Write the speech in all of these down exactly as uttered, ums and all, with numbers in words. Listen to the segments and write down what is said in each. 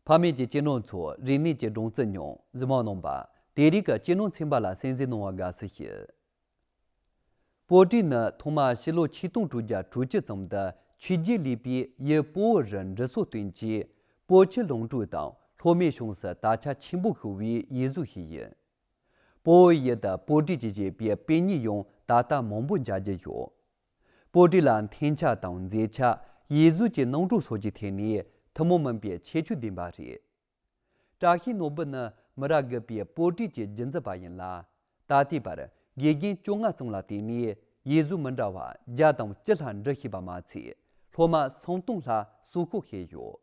ཕ་མེས་ཀྱི་གཅེས་ནོར་ཚོ་རིག་གནས་ཀྱི་སྒྲོན་རྩལ་མྱོང་གཟིགས་མོ་གནང་བ། དེ་རིང་གི་གཅེས་ནོར་ཚན་པ་ལ་གསན་གཟིགས་གནང་བར་དགའ་བསུ་ཞུ། སྤོ་ཏི་ནི་ཐོག་མར་ཕྱི་ལོ་ཆིག་སྟོང་དྲུག་བརྒྱ་དྲུག་ཅུ་ཙམ་དུ་ཆོས་རྗེ་ལེགས་པས་ཡུལ་སྤོ་བོ་རུ་འབྲི་སྲོལ་བསྟན་རྗེས། སྤོ་ཆུ་ལུང་དྲུག་དང་ལྷོ་མོན་གཤོང་སུ་དར་ཁྱབ་ཆེན་པོ་ཤོར་བའི་ཡིག་གཟུགས་ཤིག་ཡིན། སྤོ་བོའི་ཡུལ་དུ་སྤོ་ཏི་ཅེས་བྱ་བའི་དཔེ་རྙིང་ཡང་ད་ལྟ་མང་པོ་མཇལ་རྒྱུ་ཡོད། སྤོ་ཏི་ལ་འཐེན་འཁྱེར་དང་མཛེས་ཆ། ཡིག་གཟུགས་ཀྱི་རྣམ་གྲངས་སོགས་ཀྱི་ཐད་ནས་ཐུན་མོང་མིན་པའི་ཁྱད་ཆོས་ལྡན་པ་རེད། བཀྲ་ཤིས་ནོར་བུ་ནི་མི་རབས་དགུ་པའི་སྤོ་ཏི་གི་རྒྱུན་འཛིན་པ་ཡིན་ལ། ད་ལྟའི་བར་དགེ་རྒན་བཅོ་ལྔ་ཙམ་ལ་བརྟེན་ནས་ཡིག་གཟུགས་མི་འདྲ་བ་བརྒྱ་དང་བཅུ་ལྷག་འབྲི་ཤེས་པ་མ་ཚད། སློབ་མ་སུམ་སྟོང་ལྷག་གསོ་སྐྱོང་བྱས་ཡོད།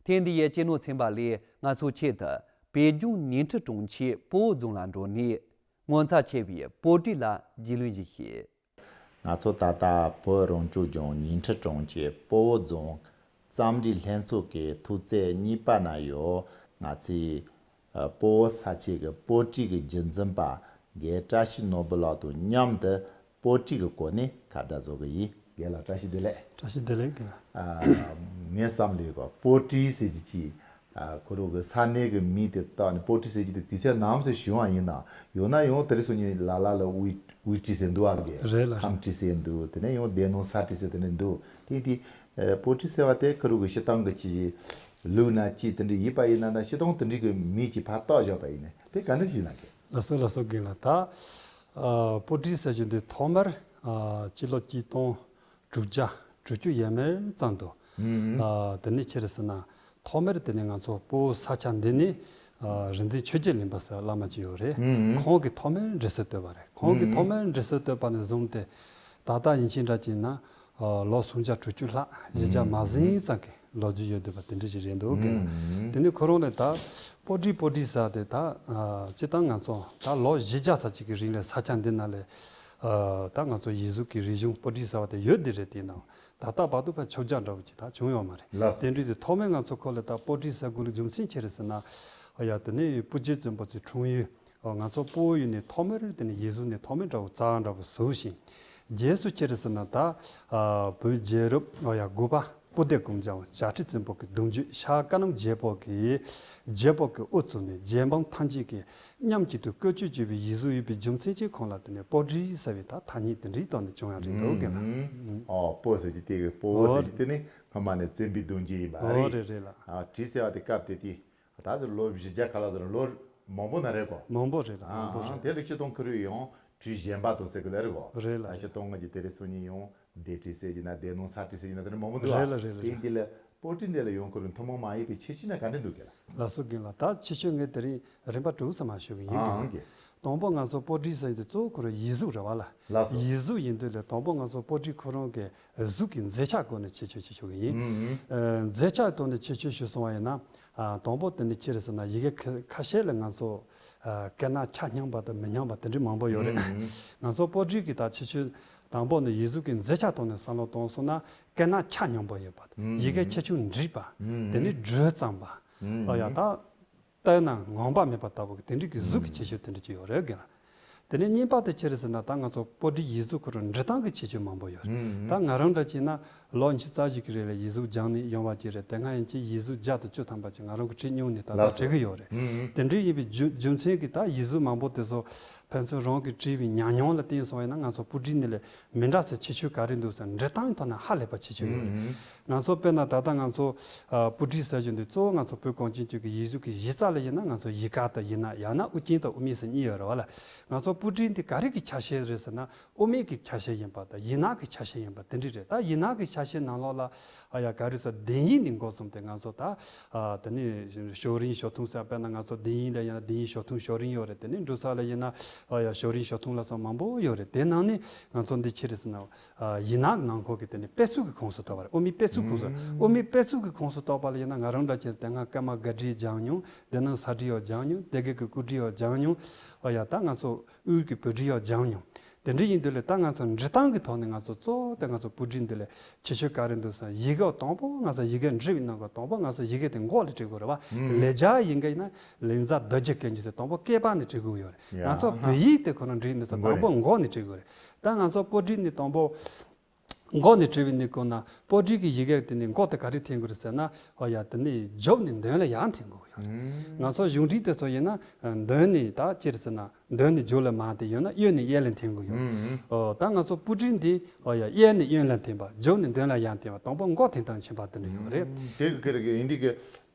ཐེངས་འདིའི་གཅེས་ནོར་ཚན་པ་ལས་ང་ཚོ་ཆེད་དུ་བོད་ལྗོངས་ཉིང་ཁྲི་གྲོང་ཁྱེར་སྤོ་བོ་རྫོང་ལ་འགྲོ་ནས་ངོ་མཚར་ཆེ་བའི་སྤོ་ཏི་ལ་རྒྱུས་ལོན་ཞིག་བྱས། ང་ཚོ་ད་ལྟ་བོད་རང་སྐྱོང་ལྗོངས་ཉིང་ཁྲི་གྲོང་ཁྱེར་སྤོ་བོ་རྫོང་རྩོམ་སྒྲིག་ལྷན་ཚོགས་ཀྱི་ཐུག་ཚད་གཉིས་པ་ན་ཡོད། ང་ཚོས་ཨ་སྤོ་བོ་ས་ཆའི་གི་སྤོ་ཏི་གི་རྒྱུན་འཛིན་པ་རྒན་བཀྲ་ཤིས་ནོར་བུ་ལགས་དང་མཉམ་དུ་སྤོ་ཏི་གི་སྐོར་ནས་ཁ་བརྡ་བཟོ་གི་ཡིན། རྒན་ལགས་བཀྲ་ཤིས་བདེ་ལེགས། བཀྲ་ཤིས་བདེ་ལེགས། རྒན་ལགས། ཨ་ངས་བསམ་ལེ་གོ་སྤོ་ཏི་ཟེར་གྱི་ཅི། ཨ་ཁོ་རང་གི་ས་གནས་ཀྱི་མིང་དེ་བཏགས་ནས་སྤོ་ཏི་ཟེར་གྱི་དེ་དུས་ཚོད་ནམ་ཟེར་བྱུང་བ་ཡིན་ན། ཡོད་ན་ཡང་དེ་རིང་སང་ཉིན་ལ་ལ་ལ་དབུས་དབུས་ཏི་ཟེར་འདུག་ཨ་གི། རེད་ལ། ཁམས་ཏི་ཟེར་འདུག་དེ་ནས་ཡང་སྡེ་ནང་ས་ཏི་ཟེར་དེ་ནས་འདུག་དེ་དེ་ཨ་སྤོ་ཏི་ཟེར་བ་དེ་ཁོ་རང་གི་སྤྱིར་བཏང་གི་ཅི་ལུགས་ན་ཅི་དེ་འདྲ་ཡིན་པ་ཡིན་ན་ད་སྤྱིར་བཏང་དེ་འདྲའི་གི་མིང་ཅིག་ཕར་བཏགས་བཞག་པ་ཡིན་ན་དེ་ག་འདྲ་ཞིག་ན་གི། ལགས་སོ་ལགས་སོ། རྒན་ལགས། ད་ཨ་སྤོ་ཏི་ཟེར་རྒྱུ་འདི་ཐོག་མར་ཨ་སྤྱི་ལོ་གཅིག་སྟོང་དྲུག་བརྒྱ་དྲུག་ཅུ་ཡས་མས་ཙམ་དུ། ཨ་དེ་ནས་ཅི་རེད་ཟེར་ན། ཐོག་མར་དེ་ནས་ང་ཚོ་སྤོ་བོ་ས་ཆ་འདི་ནས་ཨ་རིག་འཛིན་ཆོས་རྒྱལ་གླིང་པ་ཟེར་བླ་མ་ཅིག་ཡོད་རེད། ཁོང་གིས་ཐོག་མར་འབྲི་སྲོལ་བཏོད་པ་རེད། ཁོང་གིས་ཐོག་མར་འབྲི་སྲོལ་བཏོད་པ་ནས་བཟུང་སྟེ་ད་ལྟ་ཡིན་ཕྱིན་འདྲ་ཅིག་ན་ཨ་ལོ་སུམ་བརྒྱ་དྲུག་ཅུ་ལྷག་བཞི་བརྒྱ་མ་ཟིན་ཙམ་གྱི་ལོ་རྒྱུས་ཡོད་འདུག་པ་དེ་འདྲ་ཅིག་རེད་འདུག་གི། དེ་ནས་ཁོ་རང་ལས་ད་སྤོ་ཏི་སྤོ་ཏི་ཟེར་དེ་ད་ཨ་སྤྱིར་བཏང་ང་ཚོ་ད་ལོ་བཞི་བརྒྱ་ཙམ་ཅིག་གི་རིང་ལ་ས་ཆ་འདི་ན་ལས། ཨ་ད་ང་ཚོ་ཡིག་གཟུགས་ཀྱི་རིག་གཞུང་སྤོ་ཏི་ཟེར་བ་དེ་ཡོད་དེ་རེད། དེ་ནང་ད་ལྟ་བར་དུ་ཕར་ཆོས་རྒྱལ་འདྲ་བོ་ཅིག་ད་བྱུང་ཡོད་མ་རེད། ལགས་སོ། དེ་འདྲའི་དུས་ཐོག་མའི་ང་ཚོ་ཁོ་ལ་ད་སྤོ་ཏི་ཟེར་དགོས་ལ་རྒྱུ་མཚན་ཅི་རེད་ཟེར་ན། ཨ་ཡ་དེ་ནས་སྤུ་རྒྱལ་བཙན་པོ་ཚོའི་འཁྲུངས་ཡུལ་ཨ་ང་ཚོ་སྤོ་བོ་ཡུལ་ནས་ཐོག་མར་དེ་ནས་ཡིག་གཟུགས་ནས་ཐོག་མའི་འདྲ་བོ་རྩ་བ་འདྲ་བོ་བཟོས་ཤིང་། རྗེས་སུ་ཅི་རེད་ཟེར་ན་ད་ཨ་བོད་རྒྱལ་རབས་ཨ་ཡ་དགུ་པ། སྤུ་ལྡེ་སྒོམ་རྒྱལ་བྱ་ཁྲི་བཙན་པོ་གི་གདུང་བརྒྱུད་ཤར་ཀ་ནམ་རྒྱལ་པོ་གི་རྒྱལ་པོ་གི་དབུ་བཙུགས་ནས་རྗེ་འབངས་ཐམས་ཅད་ཀྱིས་མཉམ་གཅིག་ཏུ་བཀོལ་སྤྱོད་བྱེད་པའི་ཡིག་གཟུགས་ཡོད་པའི་རྒྱུ་མཚན་གྱིས་ཁོང་ལ་དེ་ནས་སྤོ་ཏི་ཟེར་བའི་ད་ཐ་སྙད་དེ་འདྲའི་སྟེང་ནས་བྱུང་ཡ་རེད་འདུག་གི་ལ། ཨོ་སྤོ་ཟེར་གྱི་དེ་གི་སྤོ་བོ་ཟེར་གྱི་དེ་ནི་སྔ་མ་ནས་བཙན་པོའི་གདུང་བརྒྱུད་ཡིན་པ་ཨོ་རེད། རེད་རེད་ལ། ཨ་ཏི་ཟེར་བ་དེ་སྐབས་དེ་དེ་ད་ཚོ་ལོ་བཞི་བརྒྱ་ག་ལ་ཚོ་ལོ་མང་པོ་ན་རེད་གོ། མང་པོ་རེད་ལ། མང་པོ་རེད། དེ་ལ་སྤྱིར་བཏང་ཁུ་རུ་ཡང་དུས་གཞན་པ་དང་ཟེར་གི་ལ་རེད་གོ། རེད་ལ། ད་སྤྱིར་བཏང་ང་གི་དེ་རེད་སོ་གཉིས་ཡང་། སྡེ་ཏི་ཟེར་གྱི་ན་སྡེ་ནང་ས་ཏི་ཟེར་གྱི་ན་དེ་འདྲ་མང་པོ་འདུག་ཨ། རེད་ལ་རེད་ལ། དེ་འདི་ལ་སྤོ་ཏི་འདི་ལ་ཡོང་ཁུལ་ཐུན་མོང་མ་ཡིན་པའི་ཁྱད་ཆོས་ན་ག་འདྲ་འདུག་གི་ལ། ལགས་སོ་རྒན་ལགས། ད་ཁྱད་ཆོས་ངས་དེ་རིང་རིམ་པ་དྲུག་ཙམ་མ་ཞུ་གི་ཡིན། ཨང་གི། དང་པོ་ང་ཚོ་སྤོ་ཏི་ཟེར་འདི་གཙོ་བོ་ཁོ་རང་ཡིག་གཟུགས་རེད་བ་ལ། ལགས་སོ། ཡིག་གཟུགས་ཡིན་དུས་ལ་དང་པོ་ང་ཚོ་སྤོ་ཏི་ཁོ་རང་གི་གཟུགས་ཀྱི་མཛེས་ཆ་སྐོར་ནས་ཁྱད་ཆོས་ཅིག་ཞུ་གི་ཡིན། ཨ་མཛེས་ཆ་ཐོག་ནས་ཁྱད་ཆོས་ཞུ་སོང་བ་ཡིན་ན། ཨ་དང་པོ་དེ་ནི་ཅི་རེད་ཟེར་ན་ཡི་གེ་ཁ་ཁ་ཤས་ལ་ང་ཚོ་ཨ་དཀར་ནག་ཆ་སྙོམས་པ་དང་མི་སྙོམས་པ་དེ་འདྲའི་མང་པོ་ཡོད་རེད། ང་ཚོ་སྤོ་ཏི་གི་ད་ཁྱད་ཆོས་དང་པོ་ནི་ཡིག་གཟུགས་ཀྱི་མཛེས་ཆ་ཐོག་ནས་བསམ་བློ་གཏོང་སོང་ན་དཀར་ནག་ཆ་སྙོམས་པོ་ཡོད་པ། ཡི་གེ་ཁྱད་ཆོས་འགྲིག་པ། དེ་ནི་འགྲོས་གཙང་པ། ཨ་ཡ་ད་ལྟ་ན་ངང་པ་མེད་པ་ལྟ་བུ་གི་དེ་འདྲའི་གི་གཟུགས་ཀྱི་ཁྱད་ཆོས་དེ་འདྲ་ཅིག་ཡོད་རེད་གི་ལ། དེ་ནས་གཉིས་པ་དེ་ཅི་རེད་ཟེར་ན་ད་ང་ཚོ་སྤོ་ཏི་ཡིག་གཟུགས་ཁོ་རང་འབྲི་སྟངས་ཀྱི་ཁྱད་ཆོས་མང་པོ་ཡོད་རེད། ད་ང་རང་འདྲ་བྱས་ན་ལོ་ཉི་ཤུ་རྩ་གཅིག་གི་རིང་ལ་ཡིག་གཟུགས་སྦྱངས་ནས་ཡོང་བ་ཅིག་རེད། དེ་སྔ་ཡིན་གྱི་ཡིག་གཟུགས་བརྒྱ་དང་བཅུ་ཐམ་པ་ཅིག་ང་རང་གི་བྲིས་མྱོང་ནས་ད་ལྟ་ལགས་སོ། བྲི་གི་ཡོད་རེད། དེ་འདྲའི་ཡིན་པའི་རྒྱུ་རྒྱུ་མཚན་གྱིས་ད་ཡིག་གཟུགས་མང་པོ་དེ་ཚོ་ཕན་ཚུན་རང་གིས་བྲིས་པའི་ཉམས་མྱོང་ལ་བརྟེན་སོང་བས་ན་ང་ཚོ་སྤུ་གྲིའི་ནི་ལས་མི་འདྲ་ཟེར་ཁྱད་ཆོས་ག་རེ་འདུག་ཟེར་འབྲི་སྟངས་ཐོག་ན་ཧ་ལས་པ་ཁྱད་ཆོས་ཡོད་རེད། ང་ཚོ་དཔེར་ན་ད་ལྟ་ང་ཚོ་ཨ་སྤུ་གྲི་ཟེར་རྒྱུ་འདི་གཙོ་བོ་ང་ཚོ་བོད་གངས་ཅན་ལྗོངས་ཀྱི་ཡིག་གཟུགས་ཀྱི་གཞི་རྩ་ལ་ཡིན་ན་ང་ཚོ་ཡིག་དཀར་དང་ཡིག་ནག་ཡང་ན་དབུ་ཅན་དང་དབུ་མེད་ཟེར་གཉིས་ཡོད་རེད་བ་ལ། ང་ཚོ་སྤུ་གྲི་འདི་ག་རེ་གི་ཆ་ཤས་རེད་ཟེར་ན་དབུ་མེད་ཀྱི་ཆ་ཤས་ཡིན་པ་དང་ཡིག་ནག་གི་ཆ་ཤས་ཡིན་པ་དེ་འདྲ་རེད། ད་ཡིག་ནག་གི་ཆ་ཤས་ནང་ལོགས་ལ་ཨ་ཡ་ག་རེ་ཟེར་ལྡན་ཡིག་ནས་འགོ་བཟུང་སྟེ་ང་ཚོ་ད་ཨ་དེ་ནས་ཞོ་རིན་ཞོ་ཐུང་ཟེར་དཔེར་ན་ང་ཚོ་ལྡན་ཡིག་ལ་ཡིན་ན་ལྡན་ཡིག་ཞོ་ཐུང་ཞོ་རིན་ཡོད་རེད། དེ་ནས་འབྲུ་ཚ་ལ་ཡིན་ན་ཨ་ཡ་ཞོ་རིན་ཞོ་ཐུང་ལ་སོགས་མང་པོ་ཡོད་རེད། དེ་ནང་ནས་ང་ཚོ་འདི་ཕྱི་རེད་ཟེར་ན། ཨ་ཡིག་ནག་ནང་ཁོངས་ཀྱི་དེ་ནི་དཔེ་ཚིག་གི་ཁོངས་སུ་གཏོགས་པ་རེད། དབུ་མའི་དཔེ་ཚིག་ཁོངས་སུ། དབུ་མའི་དཔེ་ཚིག་གི་ཁོངས་སུ་གཏོགས་པ་ལ་ཡིན་ན་ང་རང་འདྲ་ཅན་དེ་སྔ་ཀརྨ་སྒར་བྲིས་ཡང་སྦྱངས་མྱོང་། སྡེ་སྣོད་ས་བྲིས་ཡང་སྦྱངས་མྱོང་། སྡེ་དགེ་གི་སྐུ་བྲིས་ཡང་སྦྱངས་མྱོང་། ཨ་ཡ་ད་ང་ཚོ་དབུས་ཀྱི་བོད་བྲིས་ཡང་སྦྱངས་མྱོང་། དེ་འདྲ་ཡིན་དུས་ལ་ད་ང་ཚོ་འབྲི་སྟངས་ཀྱི་ཐོག་ནས་ང་ཚོ་གཙོ་བོ་དེ་ང་ཚོ་སྤུ་གྲི་འདི་ལ་ཁྱད་ཆོས་ག་རེ་འདུག་ཟེར་ན་ཡི་གེ་དང་པོ་ང་ཚོ་ཡི་གེ་འབྲི་བའི་ནང་གི་དང་པོ་ང་ཚོ་ཡི་གེ་དེ་མགོ་ལ་འབྲི་དགོས་རེད་བ། ལེགས་སྦྱར་ཡི་གེ་ཡིན་ན་ལེགས་སྦྱར་རྡོ་རྗེ་སྐད་འབྱེད་ཟེར་དང་པོ་སྐེད་པ་ནས་འབྲི་དགོས་ཡོད་རེད། ང་ཚོ་བོད་ཡིག་དེ་ཁོ་ན་འབྲི་ཡིན་ན་དང་པོ་མགོ་ནས་འབྲི་དགོས་རེད། ད་ང་ཚོ་སྤུ་གྲི་ནས་དང་པོ་ མགོ་ནས་བྲིས་པའི་གནས་སྐབས་ན་པོ་ཏི་གི་ཡི་གེ་དེ་ནི་མགོ་དེ་ག་རེ་འཐེན་དགོས་རེད་ཟེར་ན། ཨོ་ཡ། དེ་ནི་རྒྱབ་ནས་མདུན་ལ་ཡར་འཐེན་དགོས་ཡོད་རེད། ང་ཚོ་གཞུང་འབྲེལ་དེ་ཚོ་ཡིན་ན་མདུན་ནས་ད་ཅི་རེད་ཟེར་ན། མདུན་ནས་རྒྱབ་ལ་མར་དེ་ཡོད་ན་གཡོན་ནས་གཡས་ལ་འཐེན་དགོས་ཡོད་རེད། ཨོ་ད་ང་ཚོ་པོ་ཏི་འདི་ཨོ་ཡ་གཡས་ནས་གཡོན་ལ་འཐེན་པ། རྒྱབ་ནས་མདུན་ལ་ཡར་འཐེན་པ། དང་པོ་མགོ་འཐེན་སྟངས་ཁྱད་པར་དེ་འདྲ་ཡོད་རེད། དེ་གི་ཁེར་གི་ཡིན་དུས་གི།